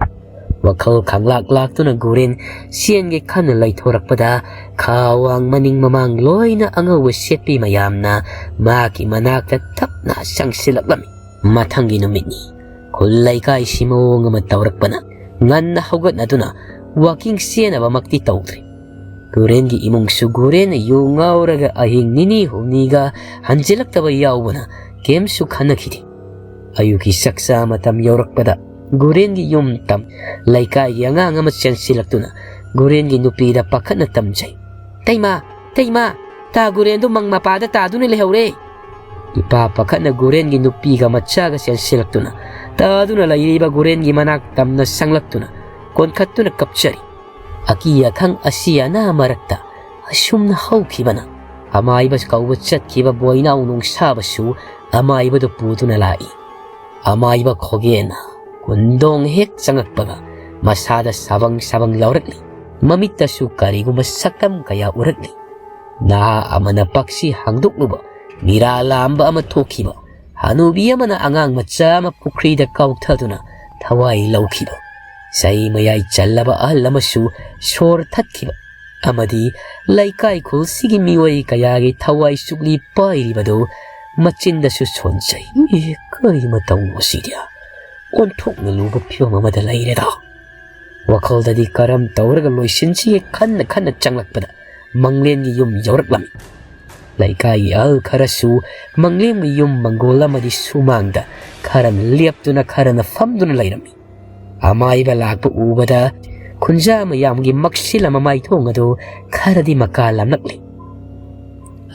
ꯋꯥꯈꯜ ꯈꯪꯂꯥꯛ ꯂꯥꯛꯇꯨꯅ ꯒꯨꯔꯦꯟ ꯆꯦꯟꯒꯦ ꯈꯟꯅ ꯂꯩꯊꯣꯔꯛꯄꯗ, ꯈꯥ ꯋꯥꯡ ꯃꯅꯤꯡ ꯃꯃꯥꯡ ꯂꯣꯏꯅ ꯑꯉꯧꯕ ꯁꯦꯠꯄꯤ ꯃꯌꯥꯝꯅ ꯃꯍꯥꯛꯀꯤ ꯃꯅꯥꯛꯇ ꯇꯞꯅ ꯆꯪꯁꯤꯜꯂꯛꯂꯝꯃꯤ꯫ ꯃꯊꯪꯒꯤ ꯅꯨꯃꯤꯠꯅꯤ꯫ ꯈꯨꯜ ꯂꯩꯀꯥꯏꯁꯤ ꯃꯑꯣꯡ ꯑꯃ ꯇꯧꯔꯛꯄꯅ ꯉꯟꯅ ꯍꯧꯒꯠꯅꯗꯨꯅ ꯋꯥꯀꯤꯡ ꯆꯦꯟꯅꯕꯃꯛꯇꯤ ꯇꯧꯗ꯭ꯔꯤ꯫ ꯒꯨꯔꯦꯟꯒꯤ ꯏꯃꯨꯡꯁꯨ ꯒꯨꯔꯦꯟꯅ ꯌꯨ ꯉꯥꯎꯔꯒ ꯑꯍꯤꯡ ꯅꯤꯅꯤ ꯍꯨꯝꯅꯤꯒ ꯍꯟꯖꯤꯜꯂꯛꯇꯕ ꯌꯥꯎꯕꯅ ꯀꯩꯝꯁꯨ ꯈꯟꯅꯈꯤꯗꯦ꯫ ꯑꯌꯨꯛꯀꯤ ꯆꯥꯛꯆꯥ ꯃꯇꯝ ꯌꯧꯔꯛꯄꯗ ꯒꯨꯔꯦꯟꯒꯤ ꯌꯨꯝ ꯇꯝ ꯂꯩꯀꯥꯏꯒꯤ ꯑꯉꯥꯡ ꯑꯃ ꯆꯦꯟꯁꯤꯜꯂꯛꯇꯨꯅ ꯒꯨꯔꯦꯟꯒꯤ ꯅꯨꯄꯤꯗ ꯄꯥꯈꯠꯅ ꯇꯝꯖꯩ꯫ "ꯇꯩꯃꯥ, ꯇꯩꯃꯥ, ꯇꯥ ꯒꯨꯔꯦꯟꯗꯨ ꯃꯪ ꯃꯄꯥꯗ ꯇꯥꯗꯨꯅ ꯂꯩꯍꯧꯔꯦ!" ꯏꯄꯥ ꯄꯥꯈꯠꯅ ꯒꯨꯔꯦꯟꯒꯤ ꯅꯨꯄꯤꯒ ꯃꯆꯥꯒ ꯆꯦꯟꯁꯤꯜꯂꯛꯇꯨꯅ ꯇꯥꯗꯨꯅ ꯂꯩꯔꯤꯕ ꯒꯨꯔꯦꯟꯒꯤ ꯃꯅꯥꯛ ꯇꯝꯅ ꯆꯪꯂꯛꯇꯨꯅ ꯀꯣꯟꯈꯠꯇꯨꯅ ꯀꯞꯆꯔꯤ꯫ ꯑꯀꯤ ꯑꯈꯪ ꯑꯁꯤ ꯑꯅꯥ ꯃꯔꯛꯇ ꯑꯁꯨꯝꯅ ꯍꯧꯈꯤꯕꯅ ꯑꯃꯥꯏꯕ ꯀꯧꯕ ꯆꯠꯈꯤꯕ ꯕꯣꯏꯅꯥꯎ ꯅꯣꯡꯁꯥꯕꯁꯨ ꯑꯃꯥꯏꯕꯗꯨ ꯄꯨꯗꯨꯅ ꯂꯥꯛꯏ꯫ ꯑꯃꯥꯏꯕ ꯈꯣꯒꯦꯅ ꯀꯨꯟꯗꯣꯡ ꯍꯦꯛ ꯆꯪꯉꯛꯄꯒ ꯃꯁꯥꯗ ꯁꯥꯕꯪ ꯁꯥꯕꯪ ꯂꯥꯎꯔꯛꯂꯤ꯫ ꯃꯃꯤꯠꯇꯁꯨ ꯀꯔꯤꯒꯨꯝꯕ ꯁꯛꯇꯝ ꯀꯌꯥ ꯎꯔꯛꯂꯤ꯫ ꯅꯍꯥ ꯑꯃꯅ ꯄꯥꯛꯁꯤ ꯍꯥꯡꯗꯣꯛꯂꯨꯕ, ꯃꯤꯔꯥ ꯂꯥꯝꯕ ꯑꯃ ꯊꯣꯛꯈꯤꯕ, ꯍꯅꯨꯕꯤ ꯑꯃꯅ ꯑꯉꯥꯡ ꯃꯆꯥ ꯑꯃ ꯄꯨꯈ꯭ꯔꯤꯗ ꯀꯥꯎꯊꯗꯨꯅ ꯊꯋꯥꯏ ꯂꯧꯈꯤꯕ, ꯆꯍꯤ ꯃꯌꯥꯏ ꯆꯜꯂꯕ ꯑꯍꯜ ꯑꯃꯁꯨ ꯁꯣꯔ ꯊꯠꯈꯤꯕ, ꯑꯃꯗꯤ ꯂꯩꯀꯥꯏ ꯈꯨꯜꯁꯤꯒꯤ ꯃꯤꯑꯣꯏ ꯀꯌꯥꯒꯤ ꯊꯋꯥꯏ ꯆꯨꯛꯂꯤ ꯄꯥꯏꯔꯤꯕꯗꯨ ꯃꯆꯤꯟꯗꯁꯨ ꯁꯣꯟꯖꯩ꯫ "ꯑꯦ, ꯀꯔꯤ ꯃꯇꯧꯅꯣ ꯁꯤꯗꯤ? ꯑꯣꯟꯊꯣꯛꯅ ꯂꯨꯕ ꯐꯤꯕꯝ ꯑꯃꯗ ꯂꯩꯔꯦꯗ!" ꯋꯥꯈꯜꯗꯗꯤ ꯀꯔꯝ ꯇꯧꯔꯒ ꯂꯣꯏꯁꯤꯟꯁꯤꯒꯦ ꯈꯟꯅ ꯈꯟꯅ ꯆꯪꯂꯛꯄꯗ ꯃꯪꯂꯦꯝꯒꯤ ꯌꯨꯝ ꯌꯧꯔꯛꯂꯝꯃꯤ꯫ ꯂꯩꯀꯥꯏꯒꯤ ꯑꯍꯜ ꯈꯔꯁꯨ ꯃꯪꯂꯦꯝꯒꯤ ꯌꯨꯝ ꯃꯪꯒꯣꯜ ꯑꯃꯗꯤ ꯁꯨꯃꯥꯡꯗ ꯈꯔꯅ ꯂꯦꯞꯇꯨꯅ ꯈꯔꯅ ꯐꯝꯗꯨꯅ ꯂꯩꯔꯝꯃꯤ꯫ ꯑꯃꯥꯏꯕ ꯂꯥꯛꯄ ꯎꯕꯗ ꯈꯨꯟꯖꯥ ꯃꯌꯥꯝꯒꯤ ꯃꯛꯁꯤꯜ ꯑꯃ ꯃꯥꯏꯊꯣꯡ ꯑꯗꯨ ꯈꯔꯗꯤ ꯃꯀꯥ ꯂꯥꯝꯂꯛꯂꯤ꯫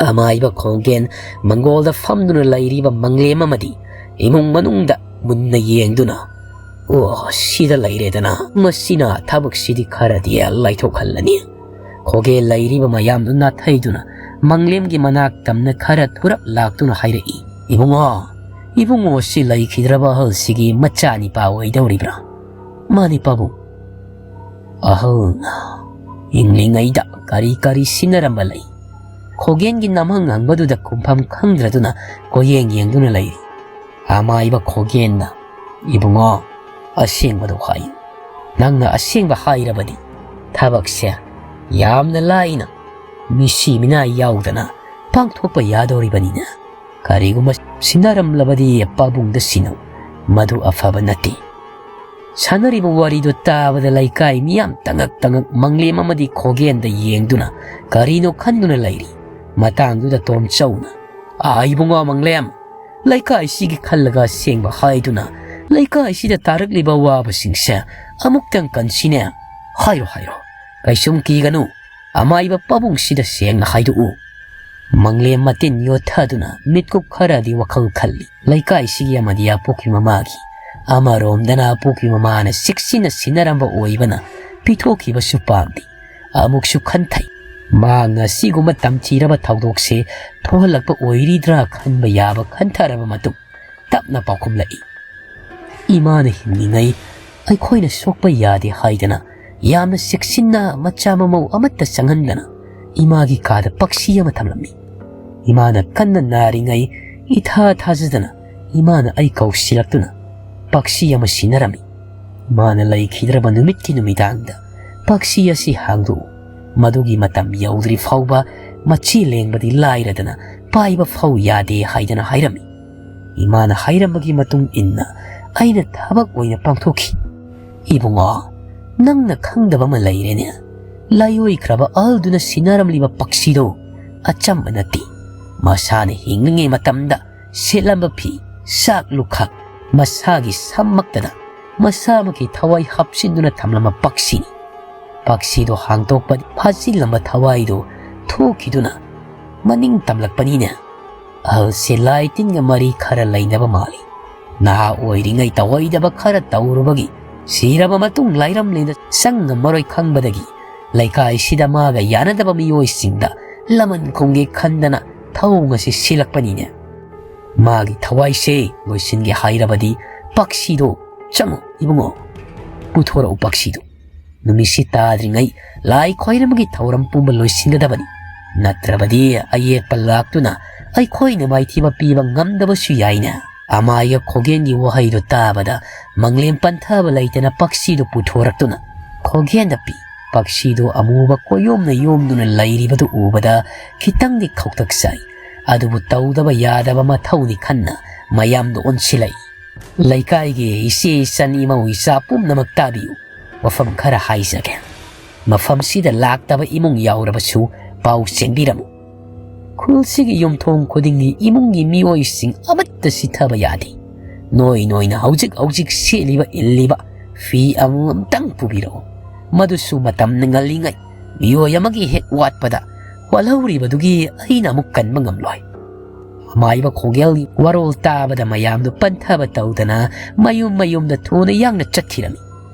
ꯑꯃꯥꯏꯕ ꯈꯣꯡꯒꯦꯟ ꯃꯪꯒꯣꯜꯗ ꯐꯝꯗꯨꯅ ꯂꯩꯔꯤꯕ ꯃꯪꯂꯦꯝ ꯑꯃꯗꯤ ꯏꯃꯨꯡ ꯃꯅꯨꯡꯗ ꯃꯨꯟꯅ ꯌꯦꯡꯗꯨꯅ, "ꯑꯣ, ꯁꯤꯗ ꯂꯩꯔꯦꯗꯅ, ꯃꯁꯤꯅ ꯊꯕꯛꯁꯤꯗꯤ ꯈꯔꯗꯤ ꯂꯥꯏꯊꯣꯛꯍꯜꯂꯅꯤ"꯫ ꯈꯣꯒꯦ ꯂꯩꯔꯤꯕ ꯃꯌꯥꯝꯗꯨ ꯅꯥꯊꯩꯗꯨꯅ ꯃꯪꯂꯦꯝꯒꯤ ꯃꯅꯥꯛ ꯇꯝꯅ ꯈꯔ ꯊꯨꯔꯞ ꯂꯥꯛꯇꯨꯅ ꯍꯥꯏꯔꯛꯏ, "ꯏꯕꯨꯡꯉꯣ, "ꯏꯕꯨꯡꯉꯣ, ꯁꯤ ꯂꯩꯈꯤꯗ꯭ꯔꯕ ꯑꯍꯜꯁꯤꯒꯤ ꯃꯆꯥꯅꯤꯄꯥ ꯑꯣꯏꯗꯧꯔꯤꯕ꯭ꯔꯥ?" "ꯃꯥꯅꯤ ꯄꯥꯕꯨꯡ꯫" "ꯑꯍꯜꯅ ꯍꯤꯡꯂꯤꯉꯩꯗ ꯀꯔꯤ ꯀꯔꯤ ꯁꯤꯟꯅꯔꯝꯕ ꯂꯩ?" ꯈꯣꯒꯦꯟꯒꯤ ꯅꯝꯍꯪ ꯍꯪꯕꯗꯨꯗ ꯈꯨꯝꯐꯝ ꯈꯪꯗ꯭ꯔꯗꯨꯅ ꯀꯣꯌꯦꯡ ꯌꯦꯡꯗꯨꯅ ꯂꯩꯔꯤ꯫ ꯑꯃꯥꯏꯕ ꯈꯣꯒꯦꯟꯅ, "ꯏꯕꯨꯡꯉꯣ, ꯑꯁꯦꯡꯕꯗꯣ ꯍꯥꯏꯌꯨ꯫ ꯅꯪꯅ ꯑꯁꯦꯡꯕ ꯍꯥꯏꯔꯕꯗꯤ ꯊꯕꯛꯁꯦ ꯌꯥꯝꯅ ꯂꯥꯏꯅ ꯃꯤꯁꯤ ꯃꯤꯅꯥ ꯌꯥꯎꯗꯅ ꯄꯥꯡꯊꯣꯛꯄ ꯌꯥꯗꯧꯔꯤꯕꯅꯤꯅ꯫ ꯀꯔꯤꯒꯨꯝꯕ ꯁꯤꯟꯅꯔꯝꯂꯕꯗꯤ ꯄꯥꯕꯨꯡꯗ ꯁꯤꯟꯅꯧ, ꯃꯗꯨ ꯑꯐꯕ ꯅꯠꯇꯦ꯫" ꯁꯥꯟꯅꯔꯤꯕ ꯋꯥꯔꯤꯗꯨ ꯇꯥꯕꯗ ꯂꯩꯀꯥꯏ ꯃꯤꯌꯥꯝ ꯇꯉꯛ ꯇꯉꯛ ꯃꯪꯂꯦꯝ ꯑꯃꯗꯤ ꯈꯣꯒꯦꯟꯗ ꯌꯦꯡꯗꯨꯅ ꯀꯔꯤꯅꯣ ꯈꯟꯗꯨꯅ ꯂꯩꯔꯤ꯫ ꯃꯇꯥꯡꯗꯨꯗ ꯇꯣꯝꯆꯧꯅ, "ꯑꯥ, ꯏꯕꯨꯡꯉꯣ ꯃꯪꯂꯦꯝ, ꯂꯩꯀꯥꯏꯁꯤꯒꯤ ꯈꯜꯂꯒ ꯑꯁꯦꯡꯕ ꯍꯥꯏꯗꯨꯅ ꯂꯩꯀꯥꯏꯁꯤꯗ ꯇꯥꯔꯛꯂꯤꯕ ꯑꯋꯥꯕꯁꯤꯡꯁꯦ ꯑꯃꯨꯛꯇꯪ ꯀꯟꯁꯤꯅꯦ꯫ ꯍꯥꯏꯔꯣ, ꯍꯥꯏꯔꯣ, ꯀꯩꯁꯨꯝ ꯀꯤꯒꯅꯨ꯫ ꯑꯃꯥꯏꯕ ꯄꯥꯕꯨꯡꯁꯤꯗ ꯁꯦꯡꯅ ꯍꯥꯏꯗꯣꯛꯎ꯫" ꯃꯪꯂꯦꯝ ꯃꯇꯤꯟ ꯌꯣꯠꯊꯗꯨꯅ ꯃꯤꯠꯀꯨꯞ ꯈꯔꯗꯤ ꯋꯥꯈꯜ ꯈꯜꯂꯤ꯫ ꯂꯩꯀꯥꯏꯁꯤꯒꯤ ꯑꯃꯗꯤ ꯑꯄꯣꯛꯄꯤ ꯃꯃꯥꯒꯤ꯫ ꯑꯃꯔꯣꯝꯗꯅ ꯑꯄꯣꯛꯄꯤ ꯃꯃꯥꯅ ꯆꯦꯛꯁꯤꯟꯅ ꯁꯤꯟꯅꯔꯝꯕ ꯑꯣꯏꯕꯅ ꯄꯤꯊꯣꯛꯈꯤꯕꯁꯨ ꯄꯥꯝꯗꯦ꯫ ꯑꯃꯨꯛꯁꯨ ꯈꯟꯊꯩ, ꯃꯍꯥꯛꯅ ꯑꯁꯤꯒꯨꯝꯕ ꯇꯝꯊꯤꯔꯕ ꯊꯧꯗꯣꯛꯁꯦ ꯊꯣꯛꯍꯜꯂꯛꯄ ꯑꯣꯏꯔꯤꯗ꯭ꯔꯥ ꯈꯟꯕ ꯌꯥꯕ ꯈꯟꯊꯔꯕ ꯃꯇꯨꯡ ꯇꯞꯅ ꯄꯥꯎꯈꯨꯝꯂꯛꯏ, "ꯏꯃꯥꯅ ꯍꯤꯡꯂꯤꯉꯩ ꯑꯩꯈꯣꯏꯅ ꯁꯣꯛꯄ ꯌꯥꯗꯦ ꯍꯥꯏꯗꯅ ꯌꯥꯝꯅ ꯆꯦꯛꯁꯤꯟꯅ ꯃꯆꯥ ꯃꯃꯧ ꯑꯃꯠꯇ ꯆꯪꯍꯟꯗꯅ ꯏꯃꯥꯒꯤ ꯀꯥꯗ ꯄꯛꯁꯤ ꯑꯃ ꯊꯝꯂꯝꯃꯤ꯫ ꯏꯃꯥꯅ ꯀꯟꯅ ꯅꯥꯔꯤꯉꯩ ꯏꯊꯥ ꯊꯥꯖꯗꯅ ꯏꯃꯥꯅ ꯑꯩ ꯀꯧꯁꯤꯜꯂꯛꯇꯨꯅ ꯄꯛꯁꯤ ꯑꯃ ꯁꯤꯟꯅꯔꯝꯃꯤ꯫ ꯏꯃꯥꯅ ꯂꯩꯈꯤꯗ꯭ꯔꯕ ꯅꯨꯃꯤꯠꯀꯤ ꯅꯨꯃꯤꯗꯥꯡꯗ ꯄꯛꯁꯤ ꯑꯁꯤ ꯍꯥꯡꯗꯣꯛꯎ꯫ ꯃꯗꯨꯒꯤ ꯃꯇꯝ ꯌꯧꯗ꯭ꯔꯤ ꯐꯥꯎꯕ ꯃꯆꯤ ꯂꯦꯡꯕꯗꯤ ꯂꯥꯏꯔꯗꯅ ꯄꯥꯏꯕ ꯐꯥꯎ ꯌꯥꯗꯦ" ꯍꯥꯏꯗꯅ ꯍꯥꯏꯔꯝꯃꯤ꯫ ꯏꯃꯥꯅ ꯍꯥꯏꯔꯝꯕꯒꯤ ꯃꯇꯨꯡ ꯏꯟꯅ ꯑꯩꯅ ꯊꯕꯛ ꯑꯣꯏꯅ ꯄꯥꯡꯊꯣꯛꯈꯤ꯫ ꯏꯕꯨꯡꯉꯣ, ꯅꯪꯅ ꯈꯪꯗꯕ ꯑꯃ ꯂꯩꯔꯦꯅꯦ꯫ ꯂꯥꯏꯑꯣꯏꯈ꯭ꯔꯕ ꯑꯍꯜꯗꯨꯅ ꯁꯤꯟꯅꯔꯝꯂꯤꯕ ꯄꯛꯁꯤꯗꯣ ꯑꯆꯝꯕ ꯅꯠꯇꯦ꯫ ꯃꯁꯥꯅ ꯍꯤꯡꯂꯤꯉꯩ ꯃꯇꯝꯗ ꯁꯦꯠꯂꯝꯕ ꯐꯤ, ꯆꯥꯛ ꯂꯨꯈꯥꯛ, ꯃꯁꯥꯒꯤ ꯁꯝꯃꯛꯇꯗ ꯃꯁꯥꯃꯛꯀꯤ ꯊꯋꯥꯏ ꯍꯥꯞꯆꯤꯟꯗꯨꯅ ꯊꯝꯂꯝꯕ ꯄꯛꯁꯤꯅꯤ꯫ ꯄꯛꯁꯤꯗꯣ ꯍꯥꯡꯗꯣꯛꯄꯗꯤ ꯐꯥꯖꯤꯜꯂꯝꯕ ꯊꯋꯥꯏꯗꯣ ꯊꯣꯛꯈꯤꯗꯨꯅ ꯃꯅꯤꯡ ꯇꯝꯂꯛꯄꯅꯤꯅꯦ꯫ ꯑꯍꯜꯁꯦ ꯂꯥꯏ ꯇꯤꯟꯒ ꯃꯔꯤ ꯈꯔ ꯂꯩꯅꯕ ꯃꯥꯜꯂꯤ꯫ ꯅꯍꯥ ꯑꯣꯏꯔꯤꯉꯩ ꯇꯧꯍꯩꯗꯕ ꯈꯔ ꯇꯧꯔꯨꯕꯒꯤ, ꯁꯤꯔꯕ ꯃꯇꯨꯡ ꯂꯥꯏꯔꯝꯂꯦꯟꯗ ꯆꯪꯉꯝꯃꯔꯣꯏ ꯈꯪꯕꯗꯒꯤ, ꯂꯩꯀꯥꯏꯁꯤꯗ ꯃꯥꯒ ꯌꯥꯅꯗꯕ ꯃꯤꯑꯣꯏꯁꯤꯡꯗ ꯂꯃꯟ ꯈꯨꯝꯒꯦ ꯈꯟꯗꯅ ꯊꯧꯑꯣꯡ ꯑꯁꯤ ꯁꯤꯜꯂꯛꯄꯅꯤꯅꯦ꯫ ꯃꯥꯒꯤ ꯊꯋꯥꯏꯁꯦ ꯂꯣꯏꯁꯤꯟꯒꯦ ꯍꯥꯏꯔꯕꯗꯤ ꯄꯛꯁꯤꯗꯣ ꯆꯪꯉꯨ ꯏꯕꯨꯡꯉꯣ, ꯄꯨꯊꯣꯔꯛꯎ ꯄꯛꯁꯤꯗꯣ꯫ ꯅꯨꯃꯤꯠꯁꯤ ꯇꯥꯗ꯭ꯔꯤꯉꯩ ꯂꯥꯏ ꯈꯣꯏꯔꯝꯕꯒꯤ ꯊꯧꯔꯝ ꯄꯨꯝꯕ ꯂꯣꯏꯁꯤꯟꯒꯗꯕꯅꯤ꯫ ꯅꯠꯇ꯭ꯔꯕꯗꯤ ꯑꯌꯦꯠꯄ ꯂꯥꯛꯇꯨꯅ ꯑꯩꯈꯣꯏꯅ ꯃꯥꯏꯊꯤꯕ ꯄꯤꯕ ꯉꯝꯗꯕꯁꯨ ꯌꯥꯏꯅ꯫ ꯑꯃꯥꯏꯒ ꯈꯣꯒꯦꯟꯒꯤ ꯋꯥꯍꯩꯗꯨ ꯇꯥꯕꯗ ꯃꯪꯂꯦꯝ ꯄꯟꯊꯕ ꯂꯩꯇꯅ ꯄꯛꯁꯤꯗꯨ ꯄꯨꯊꯣꯔꯛꯇꯨꯅ ꯈꯣꯒꯦꯟꯗ ꯄꯤ꯫ ꯄꯛꯁꯤꯗꯨ ꯑꯃꯨꯕ ꯀꯣꯌꯣꯝꯅ ꯌꯣꯝꯗꯨꯅ ꯂꯩꯔꯤꯕꯗꯨ ꯎꯕꯗ ꯈꯤꯇꯪꯗꯤ ꯈꯧꯇꯛ ꯆꯥꯏ꯫ ꯑꯗꯨꯕꯨ ꯇꯧꯗꯕ ꯌꯥꯗꯕ ꯃꯊꯧꯅꯤ ꯈꯟꯅ ꯃꯌꯥꯝꯗ ꯑꯣꯟꯁꯤꯜꯂꯛꯏ꯫ ꯂꯩꯀꯥꯏꯒꯤ ꯏꯆꯦ ꯏꯆꯟ ꯏꯃꯧ ꯏꯆꯥ ꯄꯨꯝꯅꯃꯛ ꯇꯥꯕꯤꯌꯨ꯫ ꯋꯥꯐꯝ ꯈꯔ ꯍꯥꯏꯖꯒꯦ꯫ ꯃꯐꯝꯁꯤꯗ ꯂꯥꯛꯇꯕ ꯏꯃꯨꯡ ꯌꯥꯎꯔꯕꯁꯨ ꯄꯥꯎ ꯆꯦꯟꯕꯤꯔꯝꯃꯨ꯫ ꯈꯨꯜꯁꯤꯒꯤ ꯌꯨꯝꯊꯣꯡ ꯈꯨꯗꯤꯡꯒꯤ ꯏꯃꯨꯡꯒꯤ ꯃꯤꯑꯣꯏꯁꯤꯡ ꯑꯃꯠꯇ ꯁꯤꯊꯕ ꯌꯥꯗꯦ꯫ ꯅꯣꯏ ꯅꯣꯏꯅ ꯍꯧꯖꯤꯛ ꯍꯧꯖꯤꯛ ꯁꯦꯠꯂꯤꯕ ꯏꯜꯂꯤꯕ ꯐꯤ ꯑꯃꯃꯝꯇꯪ ꯄꯨꯕꯤꯔꯛꯎ꯫ ꯃꯗꯨꯁꯨ ꯃꯇꯝꯅ ꯉꯜꯂꯤꯉꯩ ꯃꯤꯑꯣꯏ ꯑꯃꯒꯤ ꯍꯦꯛ ꯋꯥꯠꯄꯗ ꯋꯥꯠꯍꯧꯔꯤꯕꯗꯨꯒꯤ ꯑꯩꯅ ꯑꯃꯨꯛ ꯀꯟꯕ ꯉꯝꯂꯣꯏ꯫ ꯑꯃꯥꯏꯕ ꯈꯣꯒꯦꯜꯒꯤ ꯋꯥꯔꯣꯜ ꯇꯥꯕꯗ ꯃꯌꯥꯝꯗꯨ ꯄꯟꯊꯕ ꯇꯧꯗꯅ ꯃꯌꯨꯝ ꯃꯌꯨꯝꯗ ꯊꯨꯅ ꯌꯥꯡꯅ ꯆꯠꯈꯤꯔꯝꯃꯤ꯫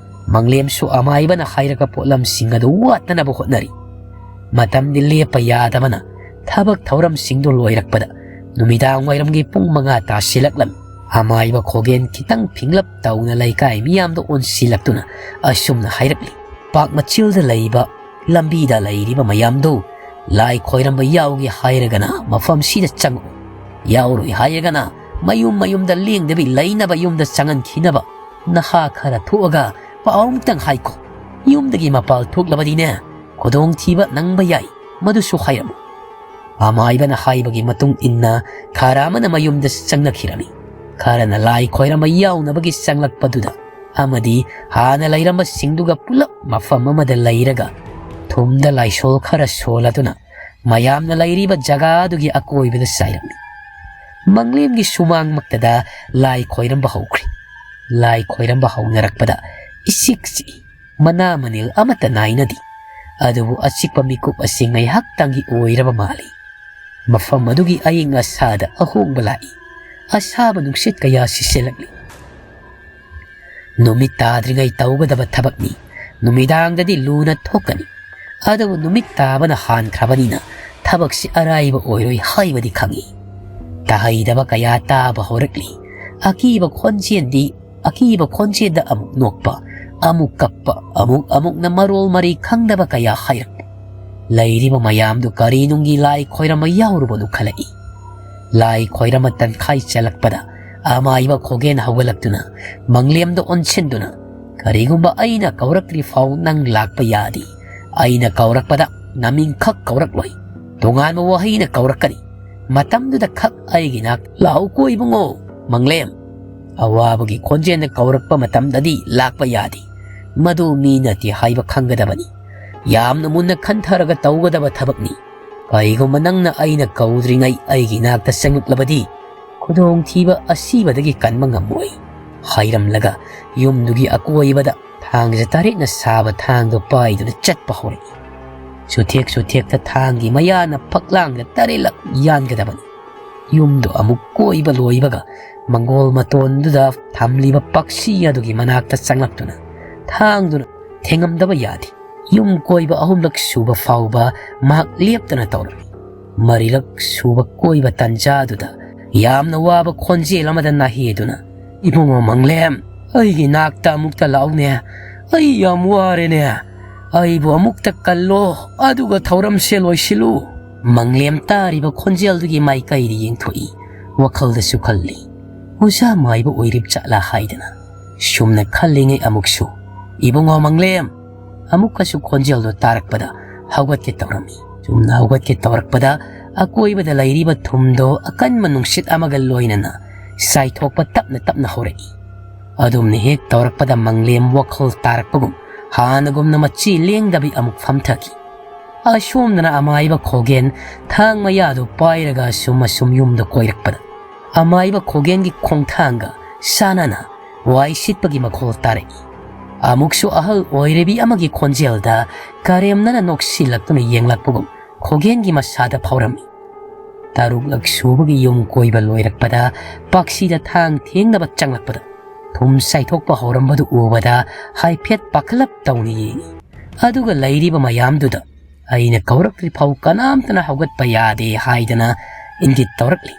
ꯃꯪꯂꯦꯝꯁꯨ ꯑꯃꯥꯏꯕꯅ ꯍꯥꯏꯔꯛꯄ ꯄꯣꯠꯂꯝꯁꯤꯡ ꯑꯗꯨ ꯋꯥꯠꯇꯅꯕ ꯍꯣꯠꯅꯔꯤ꯫ ꯃꯇꯝꯗꯤ ꯂꯦꯞꯄ ꯌꯥꯗꯕꯅ ꯊꯕꯛ ꯊꯧꯔꯝꯁꯤꯡꯗꯨ ꯂꯣꯏꯔꯛꯄꯗ ꯅꯨꯃꯤꯗꯥꯡ ꯋꯥꯏꯔꯝꯒꯤ ꯄꯨꯡ ꯃꯉꯥ ꯇꯥꯁꯤꯜꯂꯛꯂꯝꯃꯤ꯫ ꯑꯃꯥꯏꯕ ꯈꯣꯒꯦꯟ ꯈꯤꯇꯪ ꯐꯤꯡꯂꯞ ꯇꯧꯅ ꯂꯩꯀꯥꯏ ꯃꯤꯌꯥꯝꯗ ꯑꯣꯟꯁꯤꯜꯂꯛꯇꯨꯅ ꯑꯁꯨꯝꯅ ꯍꯥꯏꯔꯛꯂꯤ, "ꯄꯥꯛ ꯃꯆꯤꯜꯗ ꯂꯩꯕ ꯂꯝꯕꯤꯗ ꯂꯩꯔꯤꯕ ꯃꯌꯥꯝꯗꯨ ꯂꯥꯏ ꯈꯣꯏꯔꯝꯕ ꯌꯥꯎꯒꯦ ꯍꯥꯏꯔꯒꯅ ꯃꯐꯝꯁꯤꯗ ꯆꯪꯉꯛꯎ꯫ ꯌꯥꯎꯔꯣꯏ ꯍꯥꯏꯔꯒꯅ ꯃꯌꯨꯝ ꯃꯌꯨꯝꯗ ꯂꯦꯡꯗꯕꯤ ꯂꯩꯅꯕ ꯌꯨꯝꯗ ꯆꯪꯍꯟꯈꯤꯅꯕ ꯅꯍꯥ ꯈꯔ ꯊꯣꯛꯑꯒ ꯄꯥꯎ ꯑꯃꯇꯪ ꯍꯥꯏꯈꯣ꯫ ꯌꯨꯝꯗꯒꯤ ꯃꯄꯥꯜ ꯊꯣꯛꯂꯕꯗꯤꯅꯦ ꯈꯨꯗꯣꯡꯊꯤꯕ ꯅꯪꯕ ꯌꯥꯏ꯫ ꯃꯗꯨꯁꯨ ꯍꯥꯏꯔꯝꯃꯨ"꯫ ꯑꯃꯥꯏꯕꯅ ꯍꯥꯏꯕꯒꯤ ꯃꯇꯨꯡ ꯏꯟꯅ ꯈꯔ ꯑꯃꯅ ꯃꯌꯨꯝꯗ ꯆꯪꯅꯈꯤꯔꯝꯃꯤ꯫ ꯈꯔꯅ ꯂꯥꯏ ꯈꯣꯏꯔꯝꯕ ꯌꯥꯎꯅꯕꯒꯤ ꯆꯪꯂꯛꯄꯗꯨꯗ ꯑꯃꯗꯤ ꯍꯥꯟꯅ ꯂꯩꯔꯝꯕꯁꯤꯡꯗꯨꯒ ꯄꯨꯂꯞ ꯃꯐꯝ ꯑꯃꯗ ꯂꯩꯔꯒ ꯊꯨꯝꯗ ꯂꯥꯏꯁꯣꯜ ꯈꯔ ꯁꯣꯜꯂꯗꯨꯅ ꯃꯌꯥꯝꯅ ꯂꯩꯔꯤꯕ ꯖꯒꯥ ꯑꯗꯨꯒꯤ ꯑꯀꯣꯏꯕꯗ ꯆꯥꯏꯔꯝꯃꯤ꯫ ꯃꯪꯂꯦꯝꯒꯤ ꯁꯨꯃꯥꯡꯃꯛꯇꯗ ꯂꯥꯏ ꯈꯣꯏꯔꯝꯕ ꯍꯧꯈ꯭ꯔꯦ꯫ ꯂꯥꯏ ꯈꯣꯏꯔꯝꯕ ꯍꯧꯅꯔꯛꯄꯗ ꯏꯆꯤꯛ ꯆꯤꯛꯏ꯫ ꯃꯅꯥ ꯃꯅꯤꯜ ꯑꯃꯠꯇ ꯅꯥꯏꯅꯗꯦ꯫ ꯑꯗꯨꯕꯨ ꯑꯆꯤꯛꯄ ꯃꯤꯀꯨꯞ ꯑꯁꯤ ꯉꯥꯏꯍꯥꯛꯇꯪꯒꯤ ꯑꯣꯏꯔꯕ ꯃꯥꯜꯂꯤ꯫ ꯃꯐꯝ ꯑꯗꯨꯒꯤ ꯑꯏꯪ ꯑꯁꯥꯗ ꯑꯍꯣꯡꯕ ꯂꯥꯛꯏ꯫ ꯑꯁꯥꯕ ꯅꯨꯡꯁꯤꯠ ꯀꯌꯥ ꯁꯤꯠꯆꯤꯜꯂꯛꯂꯤ꯫ ꯅꯨꯃꯤꯠ ꯇꯥꯗ꯭ꯔꯤꯉꯩ ꯇꯧꯒꯗꯕ ꯊꯕꯛꯅꯤ꯫ ꯅꯨꯃꯤꯗꯥꯡꯗꯗꯤ ꯂꯨꯅ ꯊꯣꯛꯀꯅꯤ꯫ ꯑꯗꯨꯕꯨ ꯅꯨꯃꯤꯠ ꯇꯥꯕꯅ ꯍꯥꯟꯈ꯭ꯔꯕꯅꯤꯅ ꯊꯕꯛꯁꯤ ꯑꯔꯥꯏꯕ ꯑꯣꯏꯔꯣꯏ ꯍꯥꯏꯕꯗꯤ ꯈꯪꯏ꯫ ꯇꯥꯍꯩꯗꯕ ꯀꯌꯥ ꯇꯥꯕ ꯍꯧꯔꯛꯂꯤ꯫ ꯑꯀꯤꯕ ꯈꯣꯟꯖꯦꯜꯗꯤ, ꯑꯀꯤꯕ ꯈꯣꯟꯖꯦꯜꯗ ꯑꯃꯨꯛ ꯅꯣꯛꯄ, ꯑꯃꯨꯛ ꯀꯞꯄ, ꯑꯃꯨꯛ ꯑꯃꯨꯛꯅ ꯃꯔꯣꯜ ꯃꯔꯤ ꯈꯪꯗꯕ ꯀꯌꯥ ꯍꯥꯏꯔꯛꯄ꯫ ꯂꯩꯔꯤꯕ ꯃꯌꯥꯝꯗꯨ ꯀꯔꯤ ꯅꯨꯡꯒꯤ ꯂꯥꯏ ꯈꯣꯏꯔꯝꯕ ꯌꯥꯎꯔꯨꯕꯅꯣ ꯈꯜꯂꯛꯏ꯫ ꯂꯥꯏ ꯈꯣꯏꯔꯝꯕ ꯇꯪꯈꯥꯏ ꯆꯜꯂꯛꯄꯗ ꯑꯃꯥꯏꯕ ꯈꯣꯒꯦꯟ ꯍꯧꯒꯠꯂꯛꯇꯨꯅ ꯃꯪꯂꯦꯝꯗ ꯑꯣꯟꯁꯤꯟꯗꯨꯅ, "ꯀꯔꯤꯒꯨꯝꯕ ꯑꯩꯅ ꯀꯧꯔꯛꯇ꯭ꯔꯤ ꯐꯥꯎ ꯅꯪ ꯂꯥꯛꯄ ꯌꯥꯗꯦ꯫ ꯑꯩꯅ ꯀꯧꯔꯛꯄꯗ ꯅꯃꯤꯡ ꯈꯛ ꯀꯧꯔꯛꯂꯣꯏ, ꯇꯣꯉꯥꯟꯕ ꯋꯥꯍꯩꯅ ꯀꯧꯔꯛꯀꯅꯤ꯫ ꯃꯇꯝꯗꯨꯗ ꯈꯛ ꯑꯩꯒꯤ ꯅꯥꯛ ꯂꯥꯛꯎꯀꯣ ꯏꯕꯨꯡꯉꯣ, ꯃꯪꯂꯦꯝ꯫ ꯑꯋꯥꯕꯒꯤ ꯈꯣꯟꯖꯦꯜꯅ ꯀꯧꯔꯛꯄ ꯃꯇꯝꯗꯗꯤ ꯂꯥꯛꯄ ꯌꯥꯗꯦ꯫ ꯃꯗꯨ ꯃꯤ ꯅꯠꯇꯦ ꯍꯥꯏꯕ ꯈꯪꯒꯗꯕꯅꯤ꯫ ꯌꯥꯝꯅ ꯃꯨꯟꯅ ꯈꯟꯊꯔꯒ ꯇꯧꯒꯗꯕ ꯊꯕꯛꯅꯤ꯫ ꯀꯔꯤꯒꯨꯝꯕ ꯅꯪꯅ ꯑꯩꯅ ꯀꯧꯗ꯭ꯔꯤꯉꯩ ꯑꯩꯒꯤ ꯅꯥꯛꯇ ꯆꯪꯂꯛꯂꯕꯗꯤ, ꯈꯨꯗꯣꯡꯊꯤꯕ ꯑꯁꯤꯕꯗꯒꯤ ꯀꯟꯕ ꯉꯝꯃꯣꯏ" ꯍꯥꯏꯔꯝꯂꯒ ꯌꯨꯝꯗꯨꯒꯤ ꯑꯀꯣꯏꯕꯗ ꯊꯥꯡꯖ ꯇꯔꯦꯠꯅ ꯁꯥꯕ ꯊꯥꯡꯗꯣ ꯄꯥꯏꯗꯨꯅ ꯆꯠꯄ ꯍꯧꯔꯛꯏ꯫ ꯆꯨꯊꯦꯛ ꯆꯨꯊꯦꯛꯇ ꯊꯥꯡꯒꯤ ꯃꯌꯥꯅ ꯐꯛꯂꯥꯡꯗ ꯇꯔꯦꯠꯂꯛ ꯌꯥꯟꯒꯗꯕꯅꯤ꯫ ꯌꯨꯝꯗꯨ ꯑꯃꯨꯛ ꯀꯣꯏꯕ ꯂꯣꯏꯕꯒ ꯃꯪꯒꯣꯜ ꯃꯇꯣꯟꯗꯨꯗ ꯊꯝꯂꯤꯕ ꯄꯥꯛꯁꯤ ꯑꯗꯨꯒꯤ ꯃꯅꯥꯛꯇ ꯆꯪꯂꯛꯇꯨꯅ ꯊꯥꯡꯗꯨꯅ ꯊꯦꯡꯉꯝꯗꯕ ꯌꯥꯗꯦ꯫ ꯌꯨꯝ ꯀꯣꯏꯕ ꯑꯍꯨꯝꯂꯛ ꯁꯨꯕ ꯐꯥꯎꯕ ꯃꯍꯥꯛ ꯂꯦꯞꯇꯅ ꯇꯧꯔꯝꯃꯤ꯫ ꯃꯔꯤꯔꯛ ꯁꯨꯕ ꯀꯣꯏꯕ ꯇꯟꯖꯥꯗꯨꯗ ꯌꯥꯝꯅ ꯋꯥꯕ ꯈꯣꯟꯖꯦꯜ ꯑꯃꯗ ꯅꯥꯍꯦꯗꯨꯅ, "ꯏꯕꯨꯡꯉꯣ ꯃꯪꯂꯦꯝ, ꯑꯩꯒꯤ ꯅꯥꯛꯇ ꯑꯃꯨꯛꯇ ꯂꯥꯛꯎꯅꯦ꯫ ꯑꯩ ꯌꯥꯝ ꯋꯥꯔꯦꯅꯦ꯫ ꯑꯩꯕꯨ ꯑꯃꯨꯛꯇ ꯀꯜꯂꯣ, ꯑꯗꯨꯒ ꯊꯧꯔꯝꯁꯦ ꯂꯣꯏꯁꯤꯜꯂꯨ꯫" ꯃꯪꯂꯦꯝ ꯇꯥꯔꯤꯕ ꯈꯣꯟꯖꯦꯜꯗꯨꯒꯤ ꯃꯥꯏꯀꯩꯗ ꯌꯦꯡꯊꯣꯛꯏ꯫ ꯋꯥꯈꯜꯗꯁꯨ ꯈꯜꯂꯤ, "ꯑꯣꯖꯥ ꯃꯥꯏꯕ ꯑꯣꯏꯔꯤꯕ ꯖꯥꯠꯂꯥ?" ꯍꯥꯏꯗꯅ꯫ ꯁꯨꯝꯅ ꯈꯜꯂꯤꯉꯩ ꯑꯃꯨꯛꯁꯨ, "ꯏꯕꯨꯡꯉꯣ ꯃꯪꯂꯦꯝ!" ꯑꯃꯨꯛꯀꯁꯨ ꯈꯣꯟꯖꯦꯜꯗꯨ ꯇꯥꯔꯛꯄꯗ ꯍꯧꯒꯠꯀꯦ ꯇꯧꯔꯝꯃꯤ꯫ ꯆꯨꯝꯅ ꯍꯧꯒꯠꯀꯦ ꯇꯧꯔꯛꯄꯗ ꯑꯀꯣꯏꯕꯗ ꯂꯩꯔꯤꯕ ꯊꯨꯝꯗꯣ ꯑꯀꯟꯕ ꯅꯨꯡꯁꯤꯠ ꯑꯃꯒ ꯂꯣꯏꯅꯅ ꯆꯥꯏꯊꯣꯛꯄ ꯇꯞꯅ ꯇꯞꯅ ꯍꯧꯔꯛꯏ꯫ ꯑꯗꯨꯝꯅ ꯍꯦꯛ ꯇꯧꯔꯛꯄꯗ ꯃꯪꯂꯦꯝ ꯋꯥꯈꯜ ꯇꯥꯔꯛꯄꯒꯨꯝ ꯍꯥꯟꯅꯒꯨꯝꯅ ꯃꯆꯤ ꯂꯦꯡꯗꯕꯤ ꯑꯃꯨꯛ ꯐꯝꯊꯈꯤ꯫ ꯑꯁꯣꯝꯗꯅ ꯑꯃꯥꯏꯕ ꯈꯣꯒꯦꯟ ꯊꯥꯡ ꯃꯌꯥꯗꯨ ꯄꯥꯏꯔꯒ ꯑꯁꯨꯝ ꯑꯁꯨꯝ ꯌꯨꯝꯗ ꯀꯣꯏꯔꯛꯄꯗ ꯑꯃꯥꯏꯕ ꯈꯣꯒꯦꯟꯒꯤ ꯈꯣꯡꯊꯥꯡꯒ ꯆꯥꯟꯅꯅ ꯋꯥꯏ ꯁꯤꯠꯄꯒꯤ ꯃꯈꯣꯜ ꯇꯥꯔꯛꯏ꯫ ꯑꯃꯨꯛꯁꯨ ꯑꯍꯜ ꯑꯣꯏꯔꯕꯤ ꯑꯃꯒꯤ ꯈꯣꯟꯖꯦꯜꯗ ꯀꯔꯦꯝꯅꯅ ꯅꯣꯛꯁꯤꯜꯂꯛꯇꯨꯅ ꯌꯦꯡꯂꯛꯄꯒꯨꯝ ꯈꯣꯒꯦꯟꯒꯤ ꯃꯁꯥꯗ ꯐꯥꯎꯔꯝꯃꯤ꯫ ꯇꯔꯨꯛꯂꯛ ꯁꯨꯕꯒꯤ ꯌꯨꯝ ꯀꯣꯏꯕ ꯂꯣꯏꯔꯛꯄꯗ ꯄꯥꯛꯁꯤꯗ ꯊꯥꯡ ꯊꯦꯡꯅꯕ ꯆꯪꯂꯛꯄꯗ ꯊꯨꯝ ꯆꯥꯏꯊꯣꯛꯄ ꯍꯧꯔꯝꯕꯗꯨ ꯎꯕꯗ ꯍꯥꯏꯐꯦꯠ ꯄꯥꯈꯠꯂꯞ ꯇꯧꯅ ꯌꯦꯡꯏ꯫ ꯑꯗꯨꯒ ꯂꯩꯔꯤꯕ ꯃꯌꯥꯝꯗꯨꯗ ꯑꯩꯅ ꯀꯧꯔꯛꯇ꯭ꯔꯤ ꯐꯥꯎ ꯀꯅꯥꯝꯇꯅ ꯍꯧꯒꯠꯄ ꯌꯥꯗꯦ ꯍꯥꯏꯗꯅ ꯏꯪꯒꯤꯠ ꯇꯧꯔꯛꯂꯤ꯫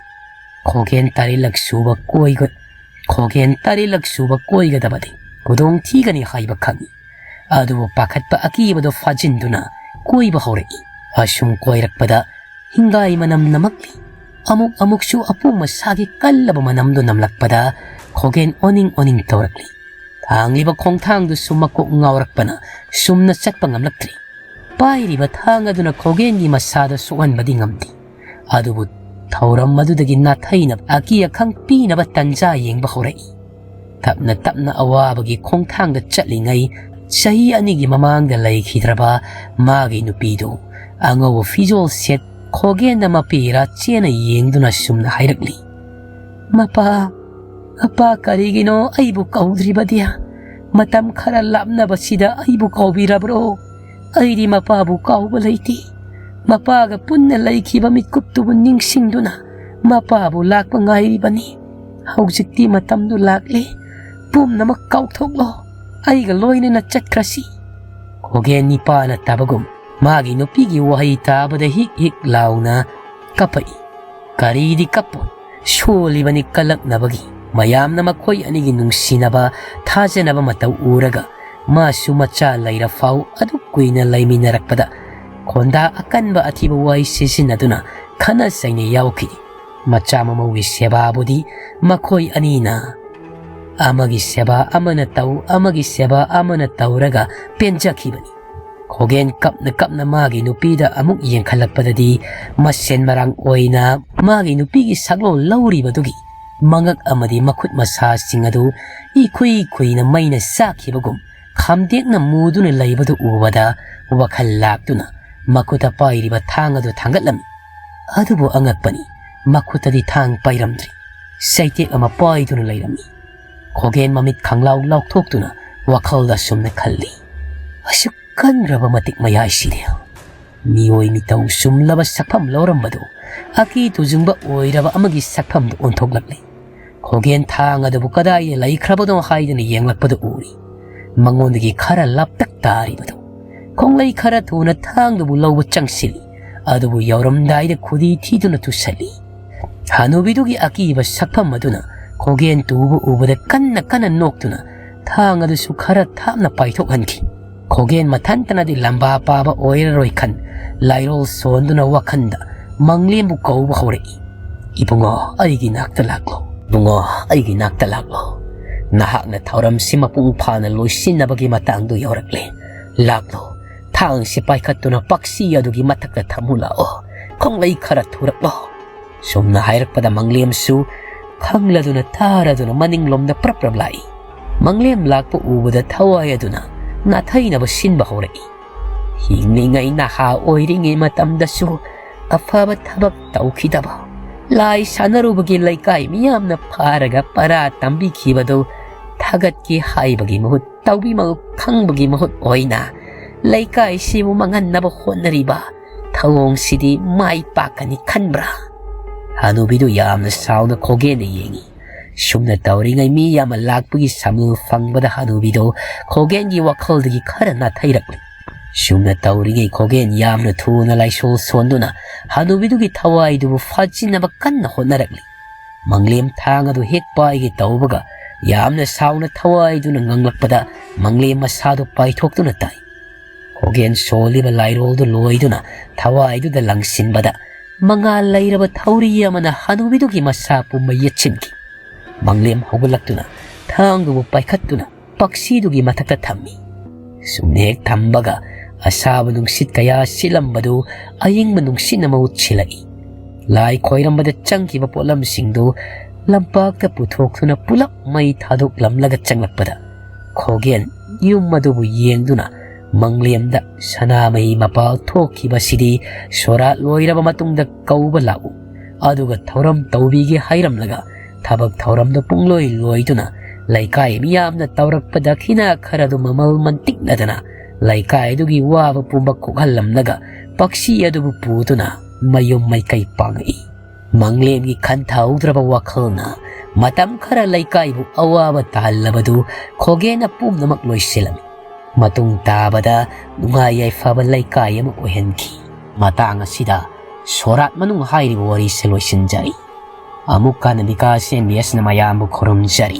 ꯈꯣꯒꯦꯟ ꯇꯔꯦꯠꯂꯛ ꯁꯨꯕ ꯀꯣꯏꯒ-, ꯈꯣꯒꯦꯟ ꯇꯔꯦꯠꯂꯛ ꯁꯨꯕ ꯀꯣꯏꯒꯗꯕꯗꯤ ꯈꯨꯗꯣꯡ ꯊꯤꯒꯅꯤ ꯍꯥꯏꯕ ꯈꯪꯏ꯫ ꯑꯗꯨꯕꯨ ꯄꯥꯈꯠꯄ ꯑꯀꯤꯕꯗꯨ ꯐꯥꯖꯤꯟꯗꯨꯅ ꯀꯣꯏꯕ ꯍꯧꯔꯛꯏ꯫ ꯑꯁꯨꯝ ꯀꯣꯏꯔꯛꯄꯗ ꯍꯤꯡꯒꯥꯏ ꯃꯅꯝ ꯅꯝꯃꯛꯂꯤ꯫ ꯑꯃꯨꯛ ꯑꯃꯨꯛꯁꯨ ꯑꯄꯣꯝ ꯃꯁꯥꯒꯤ ꯀꯜꯂꯕ ꯃꯅꯝꯗꯨ ꯅꯝꯂꯛꯄꯗ ꯈꯣꯒꯦꯟ ꯑꯣꯅꯤꯡ ꯑꯣꯅꯤꯡ ꯇꯧꯔꯛꯂꯤ꯫ ꯊꯥꯡꯂꯤꯕ ꯈꯣꯡꯊꯥꯡꯗꯨꯁꯨ ꯃꯀꯣꯛ ꯉꯥꯎꯔꯛꯄꯅ ꯁꯨꯝꯅ ꯆꯠꯄ ꯉꯝꯂꯛꯇ꯭ꯔꯤ꯫ ꯄꯥꯏꯔꯤꯕ ꯊꯥꯡ ꯑꯗꯨꯅ ꯈꯣꯒꯦꯟꯒꯤ ꯃꯁꯥꯗ ꯁꯣꯛꯍꯟꯕꯗꯤ ꯉꯝꯗꯦ꯫ ꯑꯗꯨꯕꯨ ꯊꯧꯔꯝ ꯑꯗꯨꯗꯒꯤ ꯅꯥꯊꯩꯅꯕ, ꯑꯀꯤ ꯑꯈꯪ ꯄꯤꯅꯕ ꯇꯟꯖꯥ ꯌꯦꯡꯕ ꯍꯧꯔꯛꯏ꯫ ꯇꯞꯅ ꯇꯞꯅ ꯑꯋꯥꯕꯒꯤ ꯈꯣꯡꯊꯥꯡꯗ ꯆꯠꯂꯤꯉꯩ, ꯆꯍꯤ ꯑꯅꯤꯒꯤ ꯃꯃꯥꯡꯗ ꯂꯩꯈꯤꯗ꯭ꯔꯕ ꯃꯥꯒꯤ ꯅꯨꯄꯤꯗꯨ ꯑꯉꯧꯕ ꯐꯤꯖꯣꯜ ꯁꯦꯠ ꯈꯣꯒꯦꯟꯗ ꯃꯄꯦꯔꯥ ꯆꯦꯅ ꯌꯦꯡꯗꯨꯅ ꯁꯨꯝꯅ ꯍꯥꯏꯔꯛꯂꯤ, "ꯃꯄꯥ, ꯃꯄꯥ, ꯀꯔꯤꯒꯤꯅꯣ ꯑꯩꯕꯨ ꯀꯧꯗ꯭ꯔꯤꯕꯗꯤ? ꯃꯇꯝ ꯈꯔ ꯂꯥꯞꯅꯕꯁꯤꯗ ꯑꯩꯕꯨ ꯀꯧꯕꯤꯔꯕ꯭ꯔꯣ? ꯑꯩꯗꯤ ꯃꯄꯥꯕꯨ ꯀꯥꯎꯕ ꯂꯩꯇꯦ꯫ ꯃꯄꯥꯒ ꯄꯨꯟꯅ ꯂꯩꯈꯤꯕ ꯃꯤꯀꯨꯞꯇꯨꯕꯨ ꯅꯤꯡꯁꯤꯡꯗꯨꯅ ꯃꯄꯥꯕꯨ ꯂꯥꯛꯄ ꯉꯥꯏꯔꯤꯕꯅꯤ꯫ ꯍꯧꯖꯤꯛꯇꯤ ꯃꯇꯝꯗꯨ ꯂꯥꯛꯂꯦ꯫ ꯄꯨꯝꯅꯃꯛ ꯀꯥꯎꯊꯣꯛꯂꯣ꯫ ꯑꯩꯒ ꯂꯣꯏꯅꯅ ꯆꯠꯈ꯭ꯔꯁꯤ꯫" ꯈꯣꯒꯦꯟ ꯅꯤꯄꯥꯅ ꯇꯥꯕꯒꯨꯝ ꯃꯥꯒꯤ ꯅꯨꯄꯤꯒꯤ ꯋꯥꯍꯩ ꯇꯥꯕꯗ ꯍꯤꯛ ꯍꯤꯛ ꯂꯥꯎꯅ ꯀꯞꯄꯛꯏ꯫ ꯀꯔꯤꯗꯤ ꯀꯞꯄꯣꯏ, ꯁꯣꯜꯂꯤꯕꯅꯤ ꯀꯜꯂꯛꯅꯕꯒꯤ꯫ ꯃꯌꯥꯝꯅ ꯃꯈꯣꯏ ꯑꯅꯤꯒꯤ ꯅꯨꯡꯁꯤꯅꯕ, ꯊꯥꯖꯅꯕ ꯃꯇꯧ ꯎꯔꯒ ꯃꯥꯁꯨ ꯃꯆꯥ ꯂꯩꯔ ꯐꯥꯎ ꯑꯗꯨꯛ ꯀꯨꯏꯅ ꯂꯩꯃꯤꯟꯅꯔꯛꯄꯗ ꯈꯣꯟꯗꯥ ꯑꯀꯟꯕ ꯑꯊꯤꯕ ꯋꯥꯍꯩ ꯁꯤꯖꯤꯟꯅꯗꯨꯅ ꯈꯠꯅ ꯆꯩꯅ ꯌꯥꯎꯈꯤ꯫ ꯃꯆꯥ ꯃꯃꯧꯒꯤ ꯁꯦꯕꯥꯕꯨꯗꯤ ꯃꯈꯣꯏ ꯑꯅꯤꯅ ꯑꯃꯒꯤ ꯁꯦꯕꯥ ꯑꯃꯅ ꯇꯧ, ꯑꯃꯒꯤ ꯁꯦꯕꯥ ꯑꯃꯅ ꯇꯧꯔꯒ ꯄꯦꯟꯖꯈꯤꯕꯅꯤ꯫ ꯈꯣꯒꯦꯟ ꯀꯞꯅ ꯀꯞꯅ ꯃꯥꯒꯤ ꯅꯨꯄꯤꯗ ꯑꯃꯨꯛ ꯌꯦꯡꯈꯠꯂꯛꯄꯗꯗꯤ ꯃꯁꯦꯟ ꯃꯔꯥꯡ ꯑꯣꯏꯅ ꯃꯥꯒꯤ ꯅꯨꯄꯤꯒꯤ ꯁꯛꯂꯣꯟ ꯂꯧꯔꯤꯕꯗꯨꯒꯤ ꯃꯉꯛ ꯑꯃꯗꯤ ꯃꯈꯨꯠ ꯃꯁꯥꯁꯤꯡ ꯑꯗꯨ ꯏꯈꯨꯏ ꯈꯨꯏꯅ ꯃꯩꯅ ꯆꯥꯛꯈꯤꯕꯒꯨꯝ ꯈꯥꯝꯗꯦꯛꯅ ꯃꯨꯗꯨꯅ ꯂꯩꯕꯗꯨ ꯎꯕꯗ ꯋꯥꯈꯜ ꯂꯥꯛꯇꯨꯅ ꯃꯈꯨꯠꯇ ꯄꯥꯏꯔꯤꯕ ꯊꯥꯡ ꯑꯗꯨ ꯊꯥꯡꯒꯠꯂꯝꯃꯤ꯫ ꯑꯗꯨꯕꯨ ꯑꯉꯛꯄꯅꯤ, ꯃꯈꯨꯠꯇꯗꯤ ꯊꯥꯡ ꯄꯥꯏꯔꯝꯗ꯭ꯔꯤ꯫ ꯆꯩꯇꯦꯛ ꯑꯃ ꯄꯥꯏꯗꯨꯅ ꯂꯩꯔꯝꯃꯤ꯫ ꯈꯣꯒꯦꯟ ꯃꯃꯤꯠ ꯈꯪꯂꯥꯎ ꯂꯥꯎꯊꯣꯛꯇꯨꯅ ꯋꯥꯈꯜꯗ ꯑꯁꯨꯝꯅ ꯈꯜꯂꯤ, "ꯑꯁꯨꯛ ꯀꯟꯈ꯭ꯔꯕ ꯃꯇꯤꯛ ꯃꯌꯥꯏꯁꯤꯗꯤ ꯃꯤꯑꯣꯏ ꯃꯤꯇꯧ ꯆꯨꯝꯂꯕ ꯁꯛꯐꯝ ꯂꯧꯔꯝꯕꯗꯨ ꯑꯀꯤ ꯇꯨꯖꯨꯡꯕ ꯑꯣꯏꯔꯕ ꯑꯃꯒꯤ ꯁꯛꯐꯝꯗ ꯑꯣꯟꯊꯣꯛꯂꯛꯂꯦ꯫" ꯈꯣꯒꯦꯟ ꯊꯥꯡ ꯑꯗꯨꯕꯨ ꯀꯗꯥꯏꯗ ꯂꯩꯈ꯭ꯔꯕꯅꯣ ꯍꯥꯏꯗꯨꯅ ꯌꯦꯡꯂꯛꯄꯗ ꯎꯔꯤ꯫ ꯃꯉꯣꯟꯗꯒꯤ ꯈꯔ ꯂꯥꯞꯇꯛ ꯇꯥꯔꯤꯕꯗꯨ꯫ ꯈꯣꯡꯂꯩ ꯈꯔ ꯊꯨꯅ ꯊꯥꯡꯗꯨꯕꯨ ꯂꯧꯕ ꯆꯪꯁꯤꯜꯂꯤ꯫ ꯑꯗꯨꯕꯨ ꯌꯧꯔꯝꯗꯥꯏꯗ ꯈꯨꯗꯤ ꯊꯤꯗꯨꯅ ꯇꯨꯁꯜꯂꯤ꯫ ꯍꯅꯨꯕꯤꯗꯨꯒꯤ ꯑꯀꯤꯕ ꯁꯛꯐꯝ ꯑꯗꯨꯅ ꯈꯣꯒꯦꯟ ꯇꯨꯕ ꯎꯕꯗ ꯀꯟꯅ ꯀꯟꯅ ꯅꯣꯛꯇꯨꯅ ꯊꯥꯡ ꯑꯗꯨꯁꯨ ꯈꯔ ꯊꯥꯞꯅ ꯄꯥꯏꯊꯣꯛꯍꯟꯈꯤ꯫ ꯈꯣꯒꯦꯟ ꯃꯊꯟꯇꯅꯗꯤ ꯂꯝꯕꯥ ꯄꯥꯕ ꯑꯣꯏꯔꯔꯣꯏ ꯈꯟ ꯂꯥꯏꯔꯣꯜ ꯁꯣꯟꯗꯨꯅ ꯋꯥꯈꯟꯗ ꯃꯪꯂꯦꯝꯕꯨ ꯀꯧꯕ ꯍꯧꯔꯛꯏ꯫ "ꯏꯕꯨꯡꯉꯣ, ꯑꯩꯒꯤ ꯅꯥꯛꯇ ꯂꯥꯛꯂꯣ꯫ ꯏꯕꯨꯡꯉꯣ, ꯑꯩꯒꯤ ꯅꯥꯛꯇ ꯂꯥꯛꯂꯣ꯫ ꯅꯍꯥꯛꯅ ꯊꯧꯔꯝꯁꯤ ꯃꯄꯨꯡ ꯐꯥꯅ ꯂꯣꯏꯁꯤꯟꯅꯕꯒꯤ ꯃꯇꯥꯡꯗꯨ ꯌꯧꯔꯛꯂꯦ꯫ ꯂꯥꯛꯂꯣ, ꯊꯥꯡꯁꯤ ꯄꯥꯏꯈꯠꯇꯨꯅ ꯄꯛꯁꯤ ꯑꯗꯨꯒꯤ ꯃꯊꯛꯇ ꯊꯝꯃꯨ ꯂꯥꯛꯑꯣ꯫ ꯈꯣꯡꯂꯩ ꯈꯔ ꯊꯨꯔꯛꯂꯣ"꯫ ꯁꯨꯝꯅ ꯍꯥꯏꯔꯛꯄꯗ ꯃꯪꯂꯦꯝꯁꯨ ꯈꯪꯂꯗꯨꯅ ꯇꯥꯔꯗꯨꯅ ꯃꯅꯤꯡꯂꯣꯝꯗ ꯄ꯭ꯔꯞ ꯄ꯭ꯔꯞ ꯂꯥꯛꯏ꯫ ꯃꯪꯂꯦꯝ ꯂꯥꯛꯄ ꯎꯕꯗ ꯊꯋꯥꯏ ꯑꯗꯨꯅ ꯅꯥꯊꯩꯅꯕ ꯁꯤꯟꯕ ꯍꯧꯔꯛꯏ꯫ ꯍꯤꯡꯂꯤꯉꯩ ꯅꯍꯥ ꯑꯣꯏꯔꯤꯉꯩ ꯃꯇꯝꯗꯁꯨ ꯑꯐꯕ ꯊꯕꯛ ꯇꯧꯈꯤꯗꯕ, ꯂꯥꯏ ꯁꯥꯟꯅꯔꯨꯕꯒꯤ ꯂꯩꯀꯥꯏ ꯃꯤꯌꯥꯝꯅ ꯐꯥꯔꯒ ꯄꯔꯥ ꯇꯝꯕꯤꯈꯤꯕꯗꯨ ꯊꯥꯒꯠꯀꯦ ꯍꯥꯏꯕꯒꯤ ꯃꯍꯨꯠ, ꯇꯧꯕꯤꯃꯜ ꯈꯪꯕꯒꯤ ꯃꯍꯨꯠ ꯑꯣꯏꯅ ꯂꯩꯀꯥꯏꯁꯤꯕꯨ ꯃꯥꯡꯍꯟꯅꯕ ꯍꯣꯠꯅꯔꯤꯕ ꯊꯧꯑꯣꯡꯁꯤꯗꯤ ꯃꯥꯏ ꯄꯥꯛꯀꯅꯤ ꯈꯟꯕ꯭ꯔꯥ? ꯍꯅꯨꯕꯤꯗꯨ ꯌꯥꯝꯅ ꯁꯥꯎꯅ ꯈꯣꯒꯦꯟꯗ ꯌꯦꯡꯏ꯫ ꯁꯨꯝꯅ ꯇꯧꯔꯤꯉꯩ ꯃꯤ ꯌꯥꯝꯅ ꯂꯥꯛꯄꯒꯤ ꯁꯃꯤꯜ ꯐꯪꯕꯗ ꯍꯅꯨꯕꯤꯗꯣ ꯈꯣꯒꯦꯟꯒꯤ ꯋꯥꯈꯜꯗꯒꯤ ꯈꯔ ꯅꯥꯊꯩꯔꯛꯂꯤ꯫ ꯁꯨꯝꯅ ꯇꯧꯔꯤꯉꯩ ꯈꯣꯒꯦꯟ ꯌꯥꯝꯅ ꯊꯨꯅ ꯂꯥꯏꯁꯣꯜ ꯁꯣꯟꯗꯨꯅ ꯍꯅꯨꯕꯤꯗꯨꯒꯤ ꯊꯋꯥꯏꯗꯨꯕꯨ ꯐꯥꯖꯤꯟꯅꯕ ꯀꯟꯅ ꯍꯣꯠꯅꯔꯛꯂꯤ꯫ ꯃꯪꯂꯦꯝ ꯊꯥꯡ ꯑꯗꯨ ꯍꯦꯛ ꯄꯥꯏꯒꯦ ꯇꯧꯕꯒ ꯌꯥꯝꯅ ꯁꯥꯎꯅ ꯊꯋꯥꯏꯗꯨꯅ ꯉꯪꯂꯛꯄꯗ ꯃꯪꯂꯦꯝ ꯃꯁꯥꯗꯨ ꯄꯥꯏꯊꯣꯛꯇꯨꯅ ꯇꯥꯏ꯫ ꯈꯣꯒꯦꯟ ꯁꯣꯜꯂꯤꯕ ꯂꯥꯏꯔꯣꯜꯗꯨ ꯂꯣꯏꯗꯨꯅ ꯊꯋꯥꯏꯗꯨꯗ ꯂꯪꯁꯤꯟꯕꯗ ꯃꯉꯥꯜ ꯂꯩꯔꯕ ꯊꯧꯔꯤ ꯑꯃꯅ ꯍꯅꯨꯕꯤꯗꯨꯒꯤ ꯃꯁꯥ ꯄꯨꯝꯕ ꯌꯦꯠꯁꯤꯟꯈꯤ꯫ ꯃꯪꯂꯦꯝ ꯍꯧꯒꯠꯂꯛꯇꯨꯅ ꯊꯥꯡꯗꯨꯕꯨ ꯄꯥꯏꯈꯠꯇꯨꯅ ꯄꯛꯁꯤꯗꯨꯒꯤ ꯃꯊꯛꯇ ꯊꯝꯃꯤ꯫ ꯁꯨꯝꯅ ꯍꯦꯛ ꯊꯝꯕꯒ ꯑꯁꯥꯕ ꯅꯨꯡꯁꯤꯠ ꯀꯌꯥ ꯁꯤꯠꯂꯝꯕꯗꯨ ꯑꯏꯪꯕ ꯅꯨꯡꯁꯤꯠꯅ ꯃꯍꯨꯠ ꯁꯤꯜꯂꯛꯏ꯫ ꯂꯥꯏ ꯈꯣꯏꯔꯝꯕꯗ ꯆꯪꯈꯤꯕ ꯄꯣꯠꯂꯝꯁꯤꯡꯗꯨ ꯂꯝꯄꯥꯛꯇ ꯄꯨꯊꯣꯛꯇꯨꯅ ꯄꯨꯂꯞ ꯃꯩ ꯊꯥꯗꯣꯛꯂꯝꯂꯒ ꯆꯪꯂꯛꯄꯗ ꯈꯣꯒꯦꯟ ꯌꯨꯝ ꯑꯗꯨꯕꯨ ꯌꯦꯡꯗꯨꯅ ꯃꯪꯂꯦꯝꯗ "ꯁꯅꯥꯃꯍꯤ ꯃꯄꯥꯜ ꯊꯣꯛꯈꯤꯕꯁꯤꯗꯤ ꯁꯣꯔꯥꯠ ꯂꯣꯏꯔꯕ ꯃꯇꯨꯡꯗ ꯀꯧꯕ ꯂꯥꯛꯎ, ꯑꯗꯨꯒ ꯊꯧꯔꯝ ꯇꯧꯕꯤꯒꯦ" ꯍꯥꯏꯔꯝꯂꯒ ꯊꯕꯛ ꯊꯧꯔꯝꯗꯨ ꯄꯨꯡꯂꯣꯏ ꯂꯣꯏꯗꯨꯅ ꯂꯩꯀꯥꯏ ꯃꯤꯌꯥꯝꯅ ꯇꯧꯔꯛꯄ ꯗꯈꯤꯅꯥ ꯈꯔꯗꯨ ꯃꯃꯜ ꯃꯟꯇꯤꯛꯅꯗꯅ ꯂꯩꯀꯥꯏꯗꯨꯒꯤ ꯋꯥꯕ ꯄꯨꯝꯕ ꯀꯣꯛꯍꯜꯂꯝꯂꯒ ꯄꯛꯁꯤ ꯑꯗꯨꯕꯨ ꯄꯨꯗꯨꯅ ꯃꯌꯨꯝ ꯃꯥꯏꯀꯩ ꯄꯥꯡꯉꯛꯏ꯫ ꯃꯪꯂꯦꯝꯒꯤ ꯈꯟꯊꯍꯧꯗ꯭ꯔꯕ ꯋꯥꯈꯜꯅ ꯃꯇꯝ ꯈꯔ ꯂꯩꯀꯥꯏꯕꯨ ꯑꯋꯥꯕ ꯇꯥꯍꯜꯂꯕꯗꯨ ꯈꯣꯒꯦꯟꯅ ꯄꯨꯝꯅꯃꯛ ꯂꯣꯏꯁꯤꯜꯂꯝꯃꯤ꯫ ꯃꯇꯨꯡ ꯇꯥꯕꯗ ꯅꯨꯡꯉꯥꯏ ꯌꯥꯏꯐꯕ ꯂꯩꯀꯥꯏ ꯑꯃ ꯑꯣꯏꯍꯟꯈꯤ꯫ ꯃꯇꯥꯡ ꯑꯁꯤꯗ ꯁꯣꯔꯥꯠ ꯃꯅꯨꯡ ꯍꯥꯏꯔꯤꯕ ꯋꯥꯔꯤꯁꯦ ꯂꯣꯏꯁꯤꯟꯖꯔꯤ꯫ ꯑꯃꯨꯛ ꯍꯟꯅ ꯕꯤꯀꯥꯁ ꯑꯦꯝ ꯕꯤ ꯑꯦꯁꯅ ꯃꯌꯥꯝꯕꯨ ꯈꯨꯔꯨꯝꯖꯔꯤ꯫